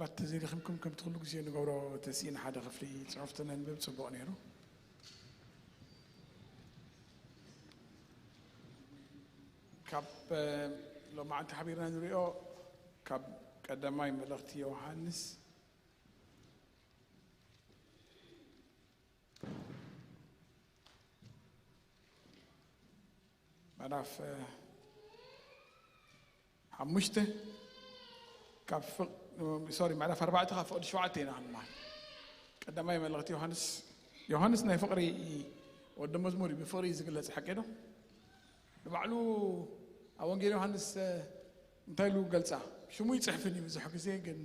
ባት ተዘይደኺምኩም ከምቲ ኩሉ ግዜ ንገብሮ ተስኢን ሓደ ክፍሊ ጽሑፍ ተነንብብ ጽቡቕ ነይሩ። ካብ ሎማዓንቲ ሓቢርና ንሪኦ ካብ ቀዳማይ መልእኽቲ ዮሃንስ ምዕራፍ ሓሙሽተ ካብ ሶሪ ምዕራፍ ኣርባዕተ ካብ ፍቕዲ ሸውዓተ ኢና ክንመሃር። ቀዳማይ መልእኽቲ ዮሃንስ ዮሃንስ ናይ ፍቕሪ ወዲ መዝሙር እዩ። ብፍቕሪ እዩ ዝግለጽ ሓቂ ዶ? ንባዕሉ ኣብ ወንጌል ዮሃንስ እንታይ ኢሉ ገልጻ? ሽሙ ይጽሕፍን እዩ ብዙሕ ግዜ ግን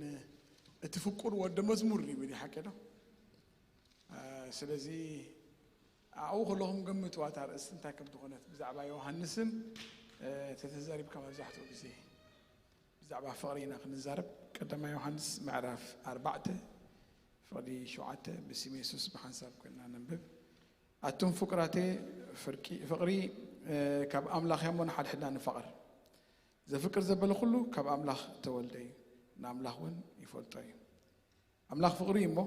እቲ ፍቁር ወዲ መዝሙር ይብል እዩ ሓቂ ዶ? ስለዚ ኣብኡ ከለኹም ገምትዋ እታ ርእሲ እንታይ ከም ዝኾነት ብዛዕባ ዮሃንስን ተተዛሪብካ መብዛሕትኡ ግዜ ብዛዕባ ፍቕሪ ኢና ክንዛረብ። ቀዳማይ ዮሃንስ ምዕራፍ ኣርባዕተ ፍቕዲ ሸውዓተ ብስም የሱስ ብሓንሳብ ኮይና ነንብብ። ኣቱም ፍቁራተ ፍርቂ ፍቕሪ ካብ ኣምላኽ እያ እሞ ንሓድሕድና ንፋቐር። ዘፍቅር ዘበለ ኩሉ ካብ ኣምላኽ ተወልደ እዩ፣ ንኣምላኽ እውን ይፈልጦ እዩ። ኣምላኽ ፍቕሪ እዩ እሞ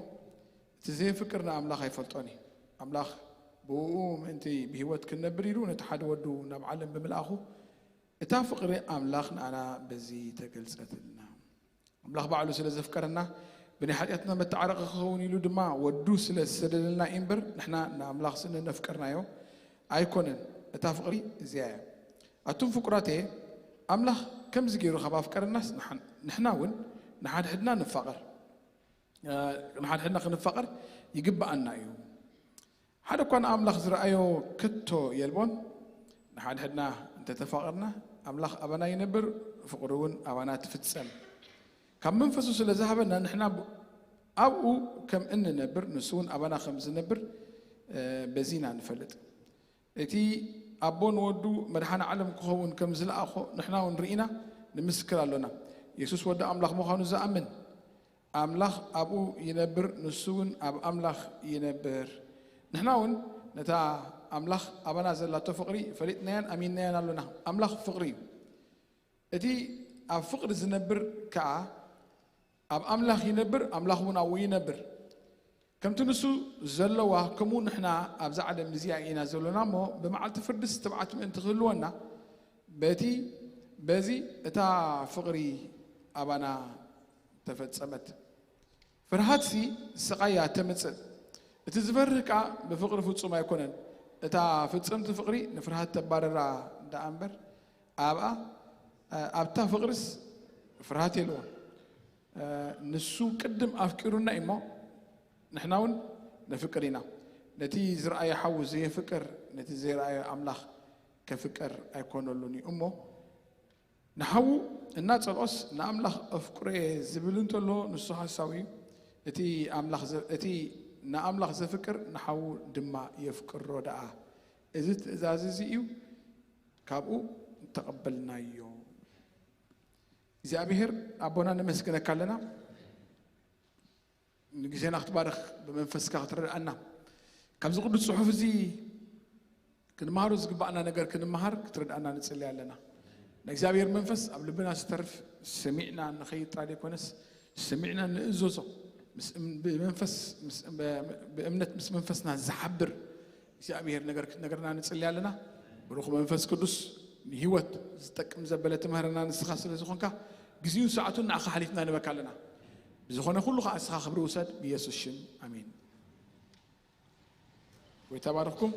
እቲ ዘየፍቅር ንኣምላኽ ኣይፈልጦን እዩ። ኣምላኽ ብእኡ ምእንቲ ብህይወት ክንነብር ኢሉ ነቲ ሓደ ወዱ ናብ ዓለም ብምልኣኹ እታ ፍቕሪ ኣምላኽ ንኣና በዚ ተገልጸትልና። ኣምላኽ ባዕሉ ስለ ዘፍቀረና ብናይ ሓጢኣትና መተዓረቒ ክኸውን ኢሉ ድማ ወዱ ስለ ዝሰደደልና እዩ እምበር ንሕና ንኣምላኽ ስለ ነፍቀርናዮ ኣይኮነን። እታ ፍቕሪ እዚኣ እያ። ኣቱም ፍቁራተየ ኣምላኽ ከምዚ ገይሩ ካብ ኣፍቀረናስ ንሓን- ንሕና እውን ንሓድሕድና ንፋቐር። ንሓድሕድና ክንፋቐር ይግብኣና እዩ። ሓደ እኳ ንኣምላኽ ዝረኣዮ ከቶ የልቦን። ንሓድሕድና እንተተፋቐርና ኣምላኽ ኣባና ይነብር፣ ፍቕሩ እውን ኣባና ትፍጸም። ካብ መንፈሱ ስለ ዝሃበና ንሕና ብ- ኣብኡ ከም እንነብር ንሱ እውን ኣባና ከም ዝነብር በዚና ንፈልጥ። እቲ ኣቦ ንወዱ መድሓኒ ዓለም ክኸውን ከም ዝለኣኾ ንሕና እውን ርኢና ንምስክር ኣሎና። የሱስ ወዲ ኣምላኽ ምዃኑ ዝኣምን ኣምላኽ ኣብኡ ይነብር፣ ንሱ እውን ኣብ ኣምላኽ ይነብር። ንሕና እውን ነታ ኣምላኽ ኣባና ዘላቶ ፍቕሪ ፈሊጥናያን ኣሚንናያን ኣሎና። ኣምላኽ ፍቕሪ እዩ። እቲ ኣብ ፍቕሪ ዝነብር ከኣ ኣብ ኣምላኽ ይነብር፣ ኣምላኽ እውን ኣብኡ ይነብር። ከምቲ ንሱ ዘለዋ ከምኡ ንሕና ኣብዛ ዓለም እዚኣ ኢና ዘሎና እሞ ብመዓልቲ ፍርድስ ትብዓት ምእንቲ ክህልወና በቲ በዚ እታ ፍቕሪ ኣባና ተፈጸመት። ፍርሃትሲ ስቓይ እያ ተምጽእ፣ እቲ ዝፈርህ ከኣ ብፍቕሪ ፍጹም ኣይኮነን። እታ ፍጽምቲ ፍቕሪ ንፍርሃት ተባርራ ደኣ እምበር ኣብኣ ኣብታ ፍቕርስ ፍርሃት የልቦን። ንሱ ቅድም ኣፍቂሩና እዩ እሞ ንሕና እውን ነፍቅር ኢና። ነቲ ዝረኣየ ሓዉ ዘየፍቅር ነቲ ዘይረኣየ ኣምላኽ ከፍቅር ኣይኮነሉን እዩ እሞ ንሓዉ እናጸልኦስ ንኣምላኽ ኣፍቅሮ እየ ዝብል እንተሎ ንሱ ሓሳዊ እዩ። እቲ ኣምላኽ ዘ- እቲ ንኣምላኽ ዘፍቅር ንሓዉ ድማ የፍቅሮ ደኣ። እዚ ትእዛዝ እዚ እዩ ካብኡ ተቐበልናዮ። እግዚኣብሔር ኣቦና ነመስግነካ ኣለና። ንግዜና ክትባርኽ ብመንፈስካ ክትረድኣና ካብዚ ቅዱስ ጽሑፍ እዚ ክንመሃሮ ዝግባኣና ነገር ክንመሃር ክትረድኣና ንጽሊ ኣለና። ንእግዚኣብሔር መንፈስ ኣብ ልብና ዝተርፍ ሰሚዕና ንኸይድ ጥራይ ዘይኮነስ ሰሚዕና ንእዘዞ ምስ እም- ብመንፈስ ምስ- ብ- ብእምነት ምስ መንፈስና ዝሓብር እግዚኣብሔር ነገር ክትነግረና ንጽሊ ኣለና። ብሩኽ መንፈስ ቅዱስ ንህይወት ዝጠቅም ዘበለ ትምህረና ንስኻ ስለ ዝኾንካ ግዜኡን ሰዓቱን ንዓኻ ሓሊፍና ንበካ ኣለና። ብዝኾነ ኩሉ ከዓ እስኻ ክብሪ ውሰድ ብየሱስ ሽም ኣሜን። ጎይታ ባርኽኩም።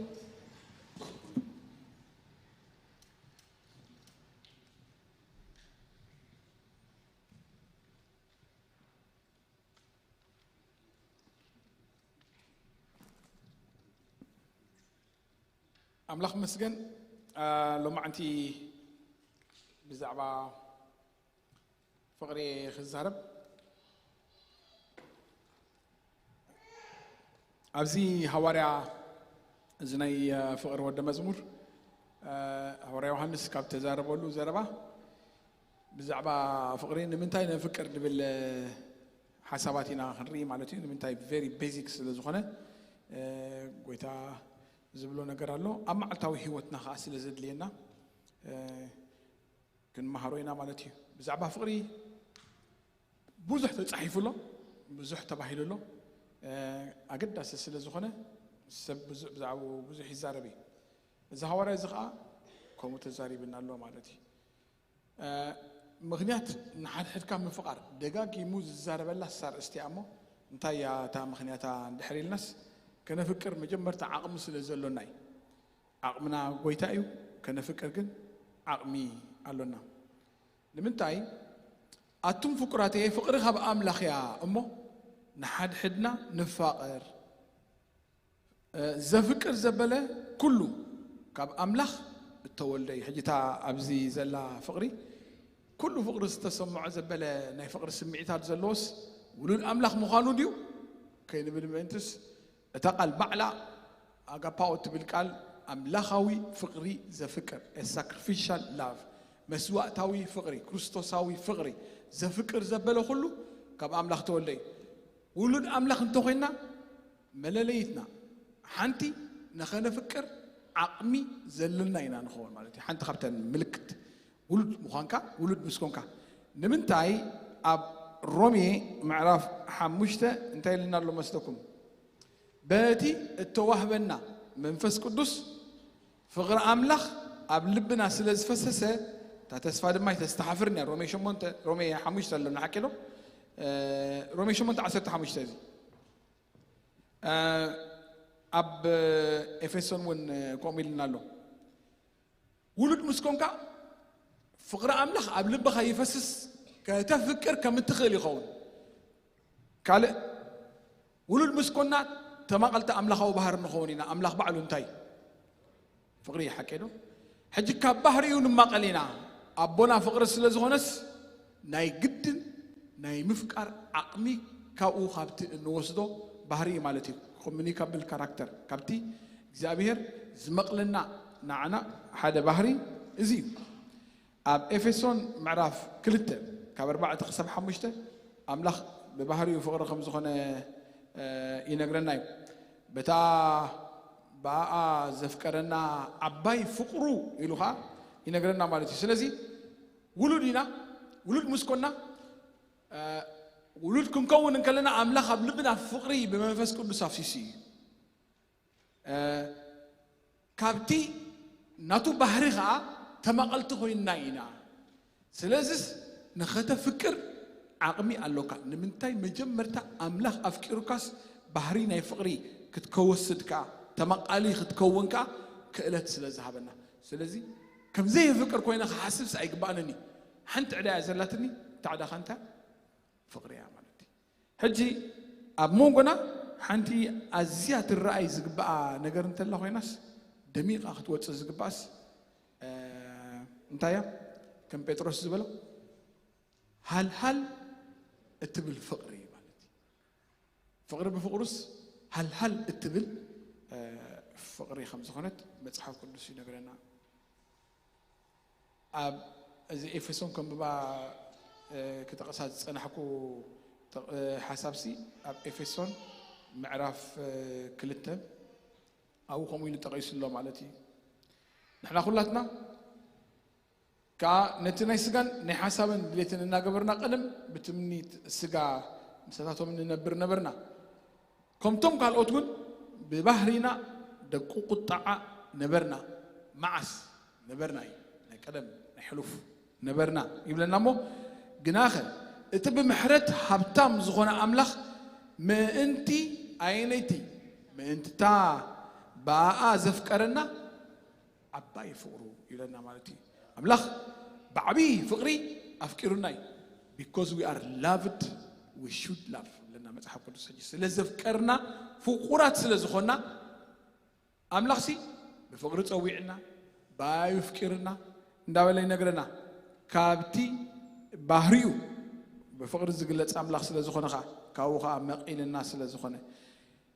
ኣምላኽ መስገን ሎማዓንቲ ብዛዕባ ፍቕሪ ክዛረብ ኣብዚ ሃዋርያ እዚ ናይ ፍቕሪ ወደ መዝሙር ሃዋርያ ዮሃንስ ካብ ተዛረበሉ ዘረባ ብዛዕባ ፍቕሪ ንምንታይ ነፍቅር ዝብል ሓሳባት ኢና ክንርኢ ማለት እዩ። ንምንታይ very basic ስለ ዝኾነ ጎይታ ዝብሎ ነገር ኣሎ ኣብ መዓልታዊ ህይወትና ከዓ ስለ ዘድልየና ክንመሃሮ ኢና ማለት እዩ። ብዛዕባ ፍቕሪ ብዙሕ ተጻሒፉ ኣሎ፣ ብዙሕ ተባሂሉ ኣሎ። ኣገዳሲ ስለ ዝኾነ ሰብ ብዛዕባኡ ብዙሕ ይዛረብ እዩ። እዚ ሃዋርያ እዚ ኸዓ ከምኡ ተዛሪብና ኣሎ ማለት እዩ። ምኽንያት ንሓድሕድካ ምፍቓር ደጋጊሙ ዝዛረበላ ሳርእስቲ እያ እሞ፣ እንታይ እያ እታ ምኽንያታ እንድሕር ኢልናስ፣ ከነፍቅር መጀመርታ ዓቕሚ ስለ ዘሎና እዩ። ዓቕምና ጎይታ እዩ፣ ከነፍቅር ግን ዓቕሚ ኣሎና። ንምንታይ? ኣቱም ፍቁራት እየ፣ ፍቕሪ ካብ ኣምላኽ እያ እሞ፣ ንሓድሕድና ንፋቐር። ዘፍቅር ዘበለ ኩሉ ካብ ኣምላኽ እተወልደ እዩ። ሕጂ እታ ኣብዚ ዘላ ፍቕሪ፣ ኩሉ ፍቕሪ ዝተሰምዖ ዘበለ ናይ ፍቕሪ ስምዒታት ዘለዎስ ውሉድ ኣምላኽ ምዃኑ ድዩ? ከይንብል ምእንትስ፣ እታ ቃል ባዕላ ኣጋፓኦ እትብል ቃል ኣምላኻዊ ፍቕሪ ዘፍቅር፣ ሳክሪፊሻል ላቭ፣ መስዋእታዊ ፍቕሪ፣ ክርስቶሳዊ ፍቕሪ ዘፍቅር ዘበለ ኩሉ ካብ ኣምላኽ ተወልደ እዩ። ውሉድ ኣምላኽ እንተኾይንና፣ መለለይትና ሓንቲ፣ ንኸነፍቅር ዓቕሚ ዘለና ኢና ንኸውን ማለት እዩ። ሓንቲ ካብተን ምልክት ውሉድ ምዃንካ፣ ውሉድ ምስ ኮንካ። ንምንታይ? ኣብ ሮሜ ምዕራፍ ሓሙሽተ እንታይ ኢልና ኣሎ መስለኩም? በቲ እተዋህበና መንፈስ ቅዱስ ፍቕሪ ኣምላኽ ኣብ ልብና ስለ ዝፈሰሰ፣ እታ ተስፋ ድማ ኣይተስተሓፍርን እያ። ሮሜ ሸሞንተ፣ ሮሜ ሓሙሽተ ኣሎ ንሓቂ ዶ? እ፣ ሮሜ ሸሞንተ ዓሰርተ ሓሙሽተ እዚ። እ፣ ኣብ ኤፌሶን እውን ከምኡ ኢልና ኣሎ። ውሉድ ምስ ኮንካ ፍቕሪ ኣምላኽ ኣብ ልብኻ ይፈስስ፣ ከተፍቅር ከም እትኽእል ይኸውን። ካልእ፣ ውሉድ ምስ ኮና ተማቐልቲ ኣምላኻዊ ባህሪ ንኸውን ኢና። ኣምላኽ ባዕሉ እንታይ? ፍቕሪ እዩ፣ ሓቂ ዶ? ሕጂ ካብ ባህሪኡ ንማቐል ኢና። ኣቦና ፍቕሪ ስለ ዝኾነስ ናይ ግድን ናይ ምፍቃር ዓቕሚ ካብኡ ካብቲ እንወስዶ ባህሪ እዩ ማለት እዩ። ኮሙኒካብል ካራክተር፣ ካብቲ እግዚኣብሔር ዝመቕለና ንዓና ሓደ ባህሪ እዚ እዩ። ኣብ ኤፌሶን ምዕራፍ ክልተ ካብ ኣርባዕተ ክሳብ ሓሙሽተ ኣምላኽ ብባህሪኡ ፍቕሪ ከም ዝኾነ፣ እ፣ ይነግረና እዩ። በታ ብኣኣ ዘፍቀረና ዓባይ ፍቕሩ ኢሉ ኸዓ ይነግረና ማለት እዩ። ስለዚ ውሉድ ኢና፣ ውሉድ ምስ ኮና፣ እ፣ ውሉድ ክንከውን እንከለና ኣምላኽ ኣብ ልብና ፍቕሪ ብመንፈስ ቅዱስ ኣፍሲሱ እዩ። እ፣ ካብቲ ናቱ ባህሪ ኸዓ ተማቐልቲ ኮይንና ኢና። ስለዚስ ንኸተፍቅር ዓቕሚ ኣሎካ። ንምንታይ? መጀመርታ ኣምላኽ ኣፍቂሩካስ ባህሪ ናይ ፍቕሪ ክትከወስድ ከኣ፣ ተማቓሊ ክትከውን ከኣ ክእለት ስለ ዝሃበና። ስለዚ ከም ዘየፍቅር ኮይነ ክሓስብስ ኣይግባእንን እዩ። ሓንቲ ዕዳ እያ ዘላትኒ፣ እታ ዕዳ ኸ እንታይ? ፍቕሪ እያ ማለት እዩ። ሕጂ ኣብ መንጎና ሓንቲ ኣዝያ ትረኣይ ዝግባኣ ነገር እንተላ ኮይናስ፣ ደሚቓ ክትወጽእ ዝግባኣስ፣ እ፣ እንታይ እያ? ከም ጴጥሮስ ዝበሎ፣ ሃልሃል እትብል ፍቕሪ ማለት እዩ። ፍቕሪ ብፍቕሩስ ሃልሃል እትብል፣ እ፣ ፍቕሪ ከም ዝኾነት መጽሓፍ ቅዱስ ይነግረና። ኣብ እዚ ኤፌሶን ከንብባ፣ እ፣ ክጠቕሳ ዝጸናሕኩ ተ-፣ እ፣ ሓሳብሲ ኣብ ኤፌሶን ምዕራፍ፣ እ፣ ክልተ ኣብኡ ከምኡ ኢሉ ጠቒሱ ኣሎ ማለት እዩ። ንሕና ኩላትና ከኣ ነቲ ናይ ስጋን ናይ ሓሳብን ድሌትን እናገበርና ቀደም ብትምኒት ስጋ ምሳታቶም ንነብር ነበርና። ከምቶም ካልኦት እውን ብባህሪና ደቂ ቁጣዓ ነበርና። መዓስ ነበርና እዩ? ናይ ቀደም ናይ ሕሉፍ ነበርና ይብለና እሞ፣ ግናኸ እቲ ብምሕረት ሃብታም ዝኾነ ኣምላኽ ምእንቲ ኣየነይቲ? ምእንትታ ብኣኣ ዘፍቀረና ዓባይ ፍቕሩ ይብለና ማለት እዩ። ኣምላኽ ብዓብዪ ፍቕሪ ኣፍቂሩና እዩ። Because we are loved, we should love ይብለና መጽሓፍ ቅዱስ። ሕጂ ስለ ዘፍቀርና፣ ፍቑራት ስለ ዝኾንና፣ ኣምላኽሲ ብፍቕሪ ጸዊዕና፣ ብኣዩ ኣፍቂርና እንዳበለ ይነግረና። ካብቲ ባህሪኡ ብፍቕሪ ዝግለጽ ኣምላኽ ስለ ዝኾነ ኸኣ፣ ካብኡ ኸኣ መቒልና ስለ ዝኾነ፣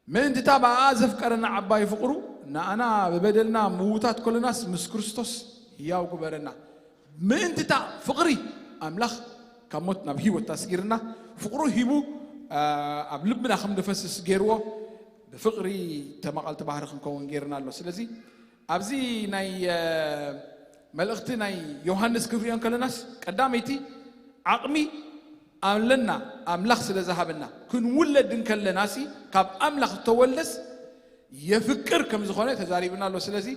ምእንቲ እታ ብኣኣ ዘፍቀረና ዓባይ ፍቕሩ፣ ንኣና ብበደልና ምዉታት ከሎናስ ምስ ክርስቶስ ህያው ግበረና። ምእንቲ እታ ፍቕሪ ኣምላኽ ካብ ሞት ናብ ህይወት ኣስጊርና፣ ፍቕሩ ሂቡ፣ ኣ፣ ኣብ ልብና ከም ዝፈስስ ገይርዎ፣ ብፍቕሪ ተማቐልቲ ባህሪ ክንከውን ገይርና ኣሎ። ስለዚ ኣብዚ ናይ፣ እ፣ መልእኽቲ ናይ ዮሃንስ ክንሪኦ እንከለናስ፣ ቀዳመይቲ ዓቕሚ ኣለና። ኣምላኽ ስለ ዝሃበና ክንውለድ እንከለናሲ ካብ ኣምላኽ ዝተወልደስ የፍቅር ከም ዝኾነ ተዛሪብና ኣሎ። ስለዚ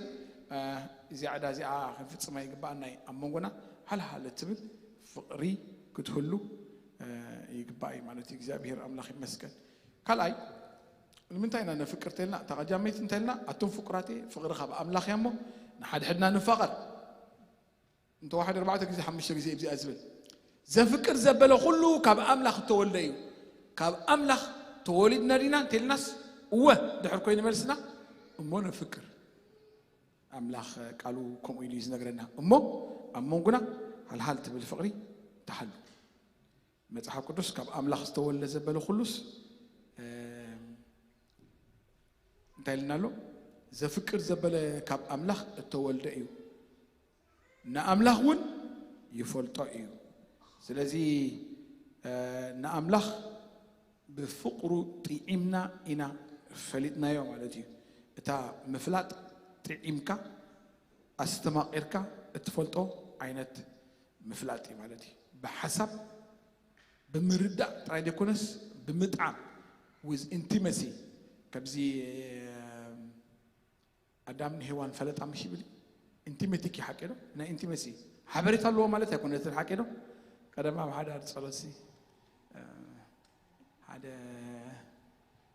እዚኣ ዕዳ እዚኣ ክንፍጽማ ይግባኣና እዩ። ኣብ መንጎና ሃልሃል እትብል ፍቕሪ ክትህሉ ይግባእ እዩ ማለት እዩ። እግዚኣብሔር ኣምላኽ ይመስገን። ካልኣይ ንምንታይ ኢና ነፍቅር ተልና እታ ቀዳመይቲ እንተልና ኣቱም ፍቁራተይ ፍቕሪ ካብ ኣምላኽ እያ እሞ ንሓድሕድና ንፋቐር። እንተዋሕደ ኣርባዕተ ግዜ ሓሙሽተ ግዜ እብዚኣ ዝብል ዘፍቅር ዘበለ ኩሉ ካብ ኣምላኽ እተወልደ እዩ። ካብ ኣምላኽ ተወሊድና ዲና እንተልናስ እወ ድሕር ኮይኑ መልስና እሞ ነፍቅር። ኣምላኽ ቃሉ ከምኡ ኢሉ እዩ ዝነግረና። እሞ ኣብ መንጉና ሃልሃል ትብል ፍቕሪ ተሃሉ። መጽሓፍ ቅዱስ ካብ ኣምላኽ ዝተወልደ ዘበለ ኩሉስ እንታይ ኢልና ኣሎ? ዘፍቅር ዘበለ ካብ ኣምላኽ እተወልደ እዩ፣ ንኣምላኽ እውን ይፈልጦ እዩ። ስለዚ ንኣምላኽ ብፍቕሩ ጥዒምና ኢና ፈሊጥናዮ ማለት እዩ። እታ ምፍላጥ ጥዒምካ ኣስተማቒርካ እትፈልጦ ዓይነት ምፍላጥ እዩ ማለት እዩ። ብሓሳብ ብምርዳእ ጥራይ ዘይኮነስ ብምጥዓም፣ with intimacy። ከምዚ ኣዳም ንሄዋን ፈለጣ ምሽ ይብል ኢንቲሜቲክ ሓቂ ዶ ናይ ኢንቲሜሲ ሓበሬታ ኣለዎ ማለት ኣይኮነ። እቲ ሓቂ ዶ ቀደም ኣብ ሓደ ጸሎሲ ሓደ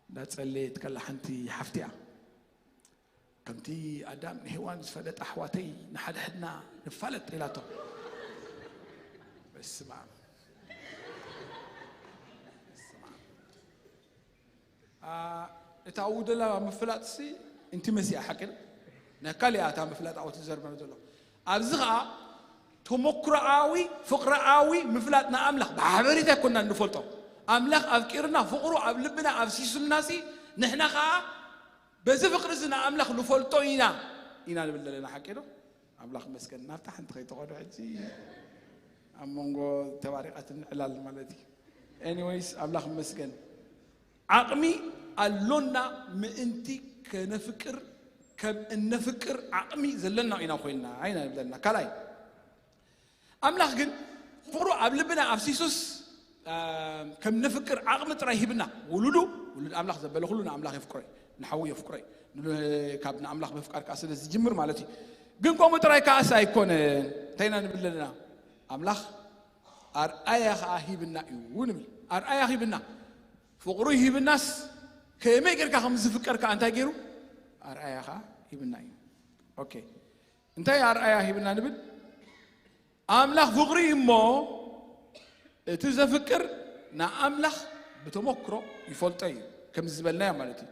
እንዳጸለየት ከላ ሓንቲ ሓፍቲ እያ ከምቲ ኣዳም ንሄዋን ዝፈለጠ ኣሕዋተይ ንሓድሕድና ንፋለጥ ኢላቶ። በስመ ኣብ። በስመ ኣብ። እታ ውደላ ምፍላጥሲ እንቲ መሲኣ ሓቂ ዶ? ናይ ካሊኣ እታ ምፍላጥ ኣወት ዝዘርበነ ዘሎ ኣብዚ ኸዓ ተመክሮኣዊ ፍቕረኣዊ ምፍላጥ ንኣምላኽ ብሓበሬታ ኣይኮንና ንፈልጦ። ኣምላኽ ኣፍቂርና ፍቕሩ ኣብ ልብና ኣፍሲሱልናሲ ንሕና ኸዓ በዚ ፍቕሪ እዚ ንኣምላኽ ንፈልጦ ኢና ኢና ንብል ዘለና ሓቂ ዶ? ኣምላኽ መስገን ናብታ ሓንቲ ከይተኸዱ ሕጂ ኣብ መንጎ ተባሪቓትን ዕላል ማለት እዩ። ኤኒወይስ ኣምላኽ መስገን ዓቕሚ ኣሎና ምእንቲ ከነፍቅር ከም እነፍቅር ዓቕሚ ዘለና ኢና ኮይንና ኢና ንብለና ካልኣይ ኣምላኽ ግን ፍቕሩ ኣብ ልብና ኣፍሲሱስ ከም ነፍቅር ዓቕሚ ጥራይ ሂብና ውሉዱ ውሉድ ኣምላኽ ዘበለ ኩሉ ንኣምላኽ የፍቅሮ እዩ ንሓዉ የፍቅሮ እዩ ካብ ንኣምላኽ ምፍቃር ከዓ ስለ ዝጅምር ማለት እዩ ግን ከምኡ ጥራይ ከዓስ ኣይኮነን እንታይ ኢና ንብል ዘለና ኣምላኽ ኣርኣያ ከዓ ሂብና እዩ ንብል ኣርኣያ ሂብና ፍቕሩ ሂብናስ ከመይ ጌርካ ከም ዝፍቀር ከዓ እንታይ ገይሩ ኣርኣያ ከዓ ሂብና እዩ ኦኬ እንታይ ኣርኣያ ሂብና ንብል ኣምላኽ ፍቕሪ እዩ እሞ እቲ ዘፍቅር ንኣምላኽ ብተመክሮ ይፈልጦ እዩ ከምዚ ዝበልናዮ ማለት እዩ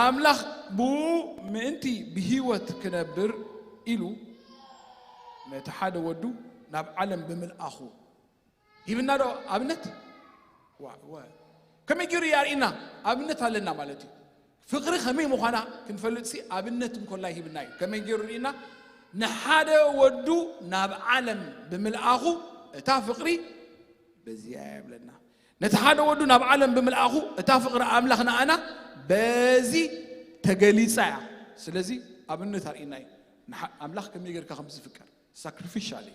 ኣምላኽ ብኡ ምእንቲ ብህይወት ክነብር ኢሉ ነቲ ሓደ ወዱ ናብ ዓለም ብምልኣኹ ሂብና ዶ ኣብነት ከመይ ገይሩ የርእና ኣብነት ኣለና ማለት እዩ ፍቕሪ ከመይ ምዃና ክንፈልጥሲ ኣብነት እንኮላይ ሂብና እዩ ከመይ ገይሩ ርእና ንሓደ ወዱ ናብ ዓለም ብምልኣኹ እታ ፍቕሪ በዚያ የብለና ነቲ ሓደ ወዱ ናብ ዓለም ብምልኣኹ እታ ፍቕሪ ኣምላኽ ንኣና በዚ ተገሊጻ እያ ስለዚ ኣብነት ኣርእና እዩ ኣምላኽ ከመይ ጌርካ ከም ዝፍቀር ሳክሪፊሻሊ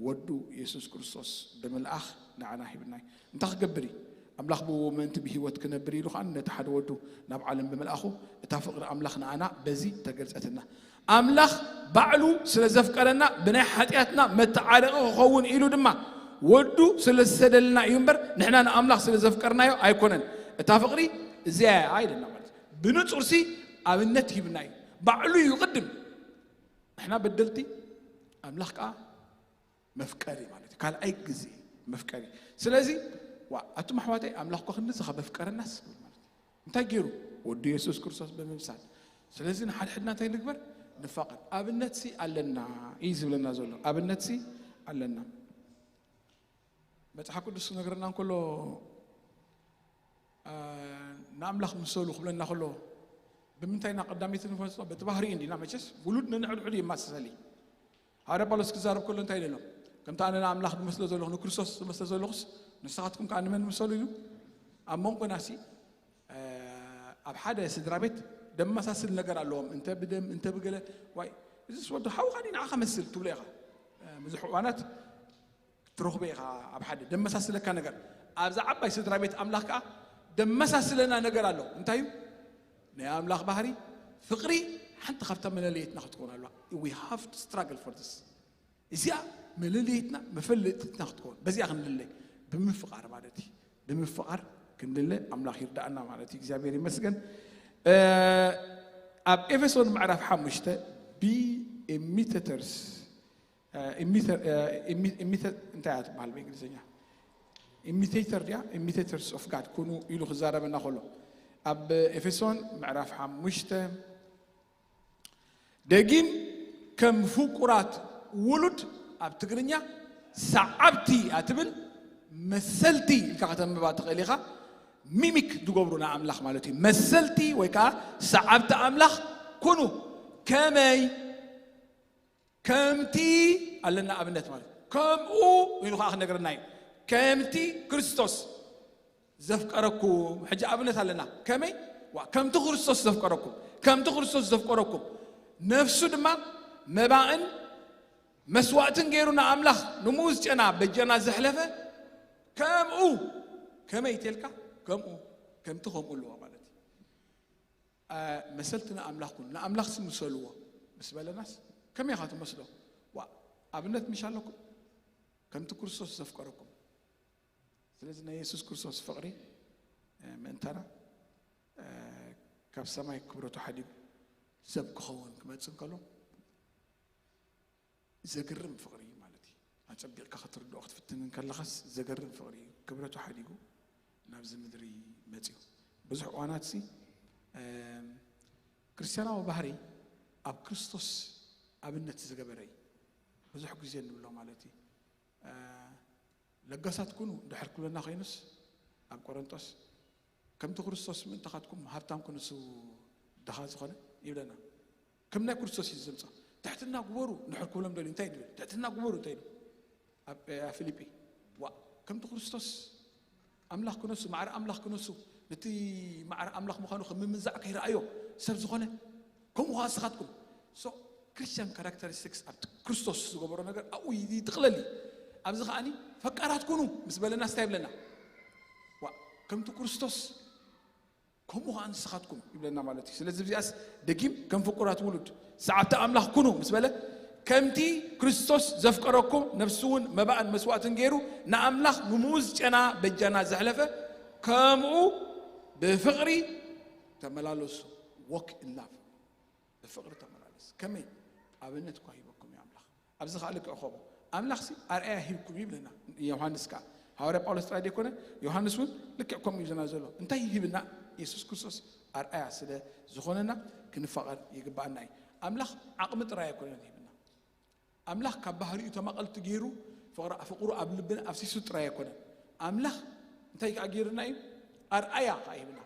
ወዱ የሱስ ክርስቶስ ብምልኣኽ ንዓና ሂብና እዩ እንታይ ክገብር እዩ ኣምላኽ ብኡ ምእንቲ ብህይወት ክነብር ኢሉ ከዓ ነቲ ሓደ ወዱ ናብ ዓለም ብምልኣኹ እታ ፍቕሪ ኣምላኽ ንኣና በዚ ተገልጸትና ኣምላኽ ባዕሉ ስለ ዘፍቀረና ብናይ ሓጢኣትና መተዓረቒ ክኸውን ኢሉ ድማ ወዱ ስለ ዝሰደልና እዩ እምበር ንሕና ንኣምላኽ ስለ ዘፍቀርናዮ ኣይኮነን እታ ፍቕሪ እዚያ እያ ኢለና ማለት ብንጹርሲ ኣብነት ሂብና እዩ ባዕሉ እዩ ቅድም ንሕና በደልቲ ኣምላኽ ከዓ መፍቀሪ ማለት እዩ ካልኣይ ግዜ መፍቀሪ ስለዚ ዋ ኣቱም ኣሕዋተይ ኣምላኽ ኮ ክንድዚ ካብ መፍቀረናስ ማለት እዩ እንታይ ገይሩ ወዱ የሱስ ክርስቶስ ብምምሳል ስለዚ ንሓድሕድና እንታይ ንግበር ንፋቐር ኣብነትሲ ኣለና እዩ ዝብለና ዘሎ ኣብነትሲ ኣለና መፅሓፍ ቅዱስ ክነግረና እንከሎ ንኣምላኽ ምሰሉ ክብለና ከሎ ብምንታይ ኢና ቀዳመይቲ ንፈልጦ በቲ ባህሪ እንዲና መቸስ ውሉድ ነንዕድዕዱ የማሳሰል እዩ ሃዋርያ ጳውሎስ ክዛረብ ከሎ እንታይ ኢለ ከምቲ ኣነ ንኣምላኽ ዝመስሎ ዘለኹ ንክርስቶስ ዝመስሎ ዘለኹስ ንስኻትኩም ከዓ ንመን ምሰሉ ኢሉ ኣብ መንጎና ሲ ኣብ ሓደ ስድራ ቤት ደመሳስል ነገር ኣለዎም እንተ ብደም እንተ ብገለ ዋይ እዚስ ወዲ ሓውኻ ንዓኻ መስል ትብሎ ኢኻ ብዙሕ እዋናት ትረኽቦ ኢኻ ኣብ ሓደ ደመሳስለካ ነገር። ኣብዛ ዓባይ ስድራ ቤት ኣምላኽ ከኣ ደመሳስለና ነገር ኣሎ። እንታይ እዩ? ናይ ኣምላኽ ባህሪ ፍቕሪ ሓንቲ ካብታ መለለየትና ክትኮን ኣለዋ። We have to struggle for this። እዚኣ መለለየትና መፈለጥትና ክትኮን፣ በዚኣ ክንልለ ብምፍቓር ማለት እዩ። ብምፍቓር ክንልለ ኣምላኽ ይርዳእና ማለት እዩ። እግዚኣብሔር ይመስገን። ኣብ ኤፌሶን ምዕራፍ ሓሙሽተ be imitators እንታይ እያ ትበሃል ብእንግሊዝኛ? Imitator ድያ? Imitators of God ኩኑ ኢሉ ክዛረበና ከሎ ኣብ ኤፌሶን ምዕራፍ ሓሙሽተ ደጊም ከም ፍቁራት ውሉድ ኣብ ትግርኛ ሰዓብቲ እያ ትብል። መሰልቲ ኢልካ ከተንብባ ትኽእል ኢኻ። ሚሚክ ዝገብሩ ንኣምላኽ ማለት እዩ። መሰልቲ ወይ ከዓ ሰዓብቲ ኣምላኽ ኩኑ። ከመይ? ከምቲ ኣለና ኣብነት ማለት ከምኡ ኢሉ ከዓ ክነግረና እዩ። ከምቲ ክርስቶስ ዘፍቀረኩም ሕጂ ኣብነት ኣለና። ከመይ? ከምቲ ክርስቶስ ዘፍቀረኩም፣ ከምቲ ክርስቶስ ዘፍቀረኩም ነፍሱ ድማ መባእን መስዋእትን ገይሩ ንኣምላኽ ንምኡ ዝጨና በጀና ዘሕለፈ ከምኡ። ከመይ ተልካ? ከምኡ፣ ከምቲ ከምኡ ኣለዎ ማለት እዩ። መሰልቲ ንኣምላኽ ኩኑ፣ ንኣምላኽ ስምሰልዎ ምስ በለናስ ከመይ ኢኻ ትመስሎ? ዋ ኣብነት ምሽ ኣለኩም ከምቲ ክርስቶስ ዘፍቀረኩም። ስለዚ ናይ የሱስ ክርስቶስ ፍቕሪ ምእንታና ካብ ሰማይ ክብረቱ ሓዲጉ ሰብ ክኸውን ክመጽእ እንከሎ ዘገርም ፍቕሪ እዩ ማለት እዩ። ኣጸቢቕካ ክትርድኦ ክትፍትን እንከለኻስ ዘገርም ፍቕሪ እዩ። ክብረቱ ሓዲጉ ናብዚ ምድሪ መጽዩ። ብዙሕ እዋናት ሲ ክርስትያናዊ ባህሪ ኣብ ክርስቶስ ኣብነት ዝገበረ እዩ። ብዙሕ ግዜ እንብሎ ማለት እዩ። ለጋሳት ኩኑ ድሕር ክብለና ኮይኑስ ኣብ ቆረንጦስ ከምቲ ክርስቶስ ምእንታኻትኩም ሃብታም ኩኑ ንሱ ድኻ ዝኾነ ይብለና። ከም ናይ ክርስቶስ እዩ ዘምፃ። ትሕትና ግበሩ እንድሕር ክብሎም ደልዩ እንታይ ድብል ትሕትና ግበሩ እንታይ ኢሉ ኣብ ፊልጲ ዋ ከምቲ ክርስቶስ ኣምላኽ ክነሱ ማዕረ ኣምላኽ ክነሱ ነቲ ማዕረ ኣምላኽ ምዃኑ ከም ምምንዛዕ ከይረኣዮ ሰብ ዝኾነ ከምኡ ከዓ ንስኻትኩም። So Christian characteristics ኣብቲ ክርስቶስ ዝገበሮ ነገር ኣብኡ ይጥቕለል እዩ። ኣብዚ ከዓኒ ፈቃራት ኩኑ ምስ በለና ስታይ ይብለና ዋ ከምቲ ክርስቶስ ከምኡ ከዓ ንስኻትኩም ይብለና ማለት እዩ። ስለዚ እዚኣስ ደጊም ከም ፍቁራት ውሉድ ሰዓብቲ ኣምላኽ ኩኑ ምስ በለ ከምቲ ክርስቶስ ዘፍቀረኩም ነፍሱ እውን መባእን መስዋእትን ገይሩ ንኣምላኽ ንምኡ ዝጨና በጃና ዘሕለፈ ከምኡ ብፍቕሪ ተመላለሱ። Walk in love። ብፍቕሪ ተመላለስ። ከመይ ኣብነት እኳ ሂበኩም እዩ ኣምላኽ። ኣብዚ ከዓ ልክዕ ከምኡ ኣምላኽሲ ኣርኣያ ሂብኩም ይብለና። ዮሃንስ ከዓ ሃዋርያ ጳውሎስ ጥራይ ዘይኮነ ዮሃንስ እውን ልክዕ ከምኡ ይብለና ዘሎ እንታይ ሂብና? የሱስ ክርስቶስ ኣርኣያ ስለ ዝኾነና ክንፋቐር ይግባኣና እዩ። ኣምላኽ ዓቕሚ ጥራይ ኣይኮነን ሂብና። ኣምላኽ ካብ ባህሪኡ ተማቐልቲ ገይሩ ፍቕሩ ኣብ ልብና ኣፍሲሱ ጥራይ ኣይኮነን። ኣምላኽ እንታይ ከዓ ገይርና እዩ? ኣርኣያ ከዓ ሂብና።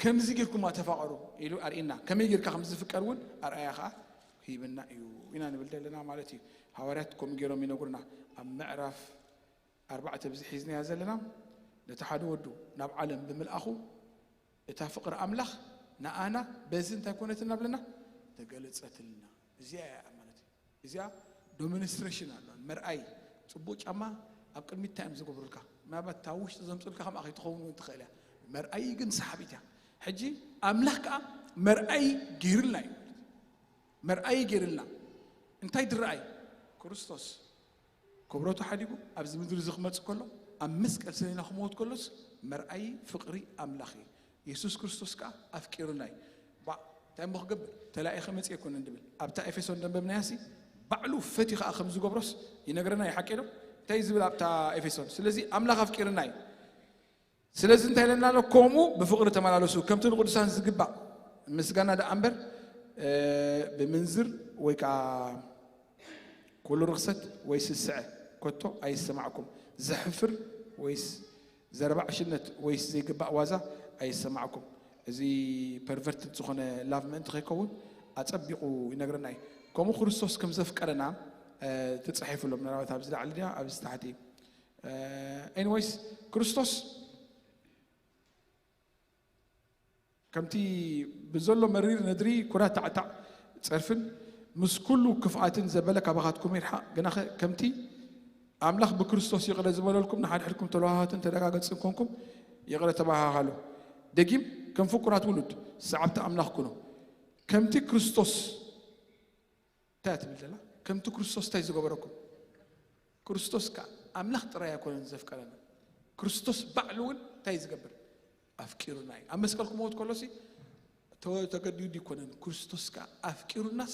ከምዚ ጌርኩማ ተፋቐሩ ኢሉ ኣርእና። ከመይ ጌርካ ከም ዝፍቀር እውን ኣርኣያ ከዓ ሂብና እዩ ኢና ንብል ዘለና ማለት እዩ። ሃዋርያት ከምኡ ገይሮም ይነግሩና። ኣብ ምዕራፍ ኣርባዕተ ብዚ ሒዝናያ ዘለና ነቲ ሓደ ወዱ ናብ ዓለም ብምልኣኹ እታ ፍቕሪ ኣምላኽ ንኣና በዚ እንታይ ኮነትና ብለና ተገለጸትልና። እዚኣ እያ ማለት እዩ። እዚኣ ዶሚኒስትሬሽን ኣሎ መርኣይ። ፅቡቅ ጫማ ኣብ ቅድሚት እንታይ እዮም ዝገብሩልካ? ምናልባት እታ ውሽጢ ዘምፅልካ ከምኣ ከይትኸውን እውን ትኽእል እያ። መርኣይ ግን ሰሓቢት እያ። ሕጂ ኣምላኽ ከዓ መርኣይ ገይርልና እዩ። መርኣይ ገይርልና እንታይ ድረኣይ? ክርስቶስ ክብረቱ ሓዲጉ ኣብዚ ምድሪ እዚ ክመፅእ ከሎ ኣብ መስቀል ሰሌና ክመውት ከሎስ መርኣይ ፍቕሪ ኣምላኽ እዩ። የሱስ ክርስቶስ ከዓ ኣፍቂሩና እዩ። ባ እንታይ እሞ ክገብር ተላኢኸ መፅእ ኣይኮነን ድብል ኣብታ ኤፌሶን ደንበብናያሲ ባዕሉ ፈትዩ ከዓ ከም ዝገብሮስ ይነግረና እዩ። ሓቂ ዶ እንታይ እዩ ዝብል ኣብታ ኤፌሶን? ስለዚ ኣምላኽ ኣፍቂርና እዩ። ስለዚ እንታይ ኢለና ኣሎ? ከምኡ ብፍቕሪ ተመላለሱ ከምቲ ንቅዱሳን ዝግባእ ምስጋና ደኣ እምበር ብምንዝር ወይ ከዓ ኩሉ ርኽሰት ወይ ስስዐ ከቶ ኣይሰማዕኩም። ዘሕፍር ወይስ ዘረባ ዕሽነት ወይስ ዘይግባእ ዋዛ ኣይሰማዕኩም። እዚ ፐርቨርትድ ዝኾነ ላቭ ምእንቲ ከይከውን ኣጸቢቑ ይነግረና እዩ። ከምኡ ክርስቶስ ከም ዘፍቀረና ተጻሒፉ ኣሎ። ምናልባት ኣብዚ ላዕሊ ድያ ኣብዚ ታሕቲ? ኤኒወይስ ክርስቶስ ከምቲ ብዘሎ መሪር ነድሪ ኩራታዕታዕ ጸርፍን ምስ ኩሉ ክፍኣትን ዘበለ ካባኻትኩም ይርሓቕ። ግናኸ ከምቲ ኣምላኽ ብክርስቶስ ይቕረ ዝበለልኩም ንሓድሕድኩም ተለዋሃትን ተደጋገጽን ኮንኩም ይቕረ ተባሃሃሉ። ደጊም ከም ፍቁራት ውሉድ ሰዓብቲ ኣምላኽ ኩኑ። ከምቲ ክርስቶስ እንታይ ትብል ዘላ? ከምቲ ክርስቶስ እንታይ ዝገበረኩም? ክርስቶስ ከ ኣምላኽ ጥራይ ኣይኮነን ዘፍቀረና። ክርስቶስ ባዕሉ እውን እንታይ ዝገብር? ኣፍቂሩና እዩ። ኣብ መስቀል ክመውት ከሎሲ ተወ-፣ ተገዲዱ ይኮነን። ክርስቶስ ከ ኣፍቂሩናስ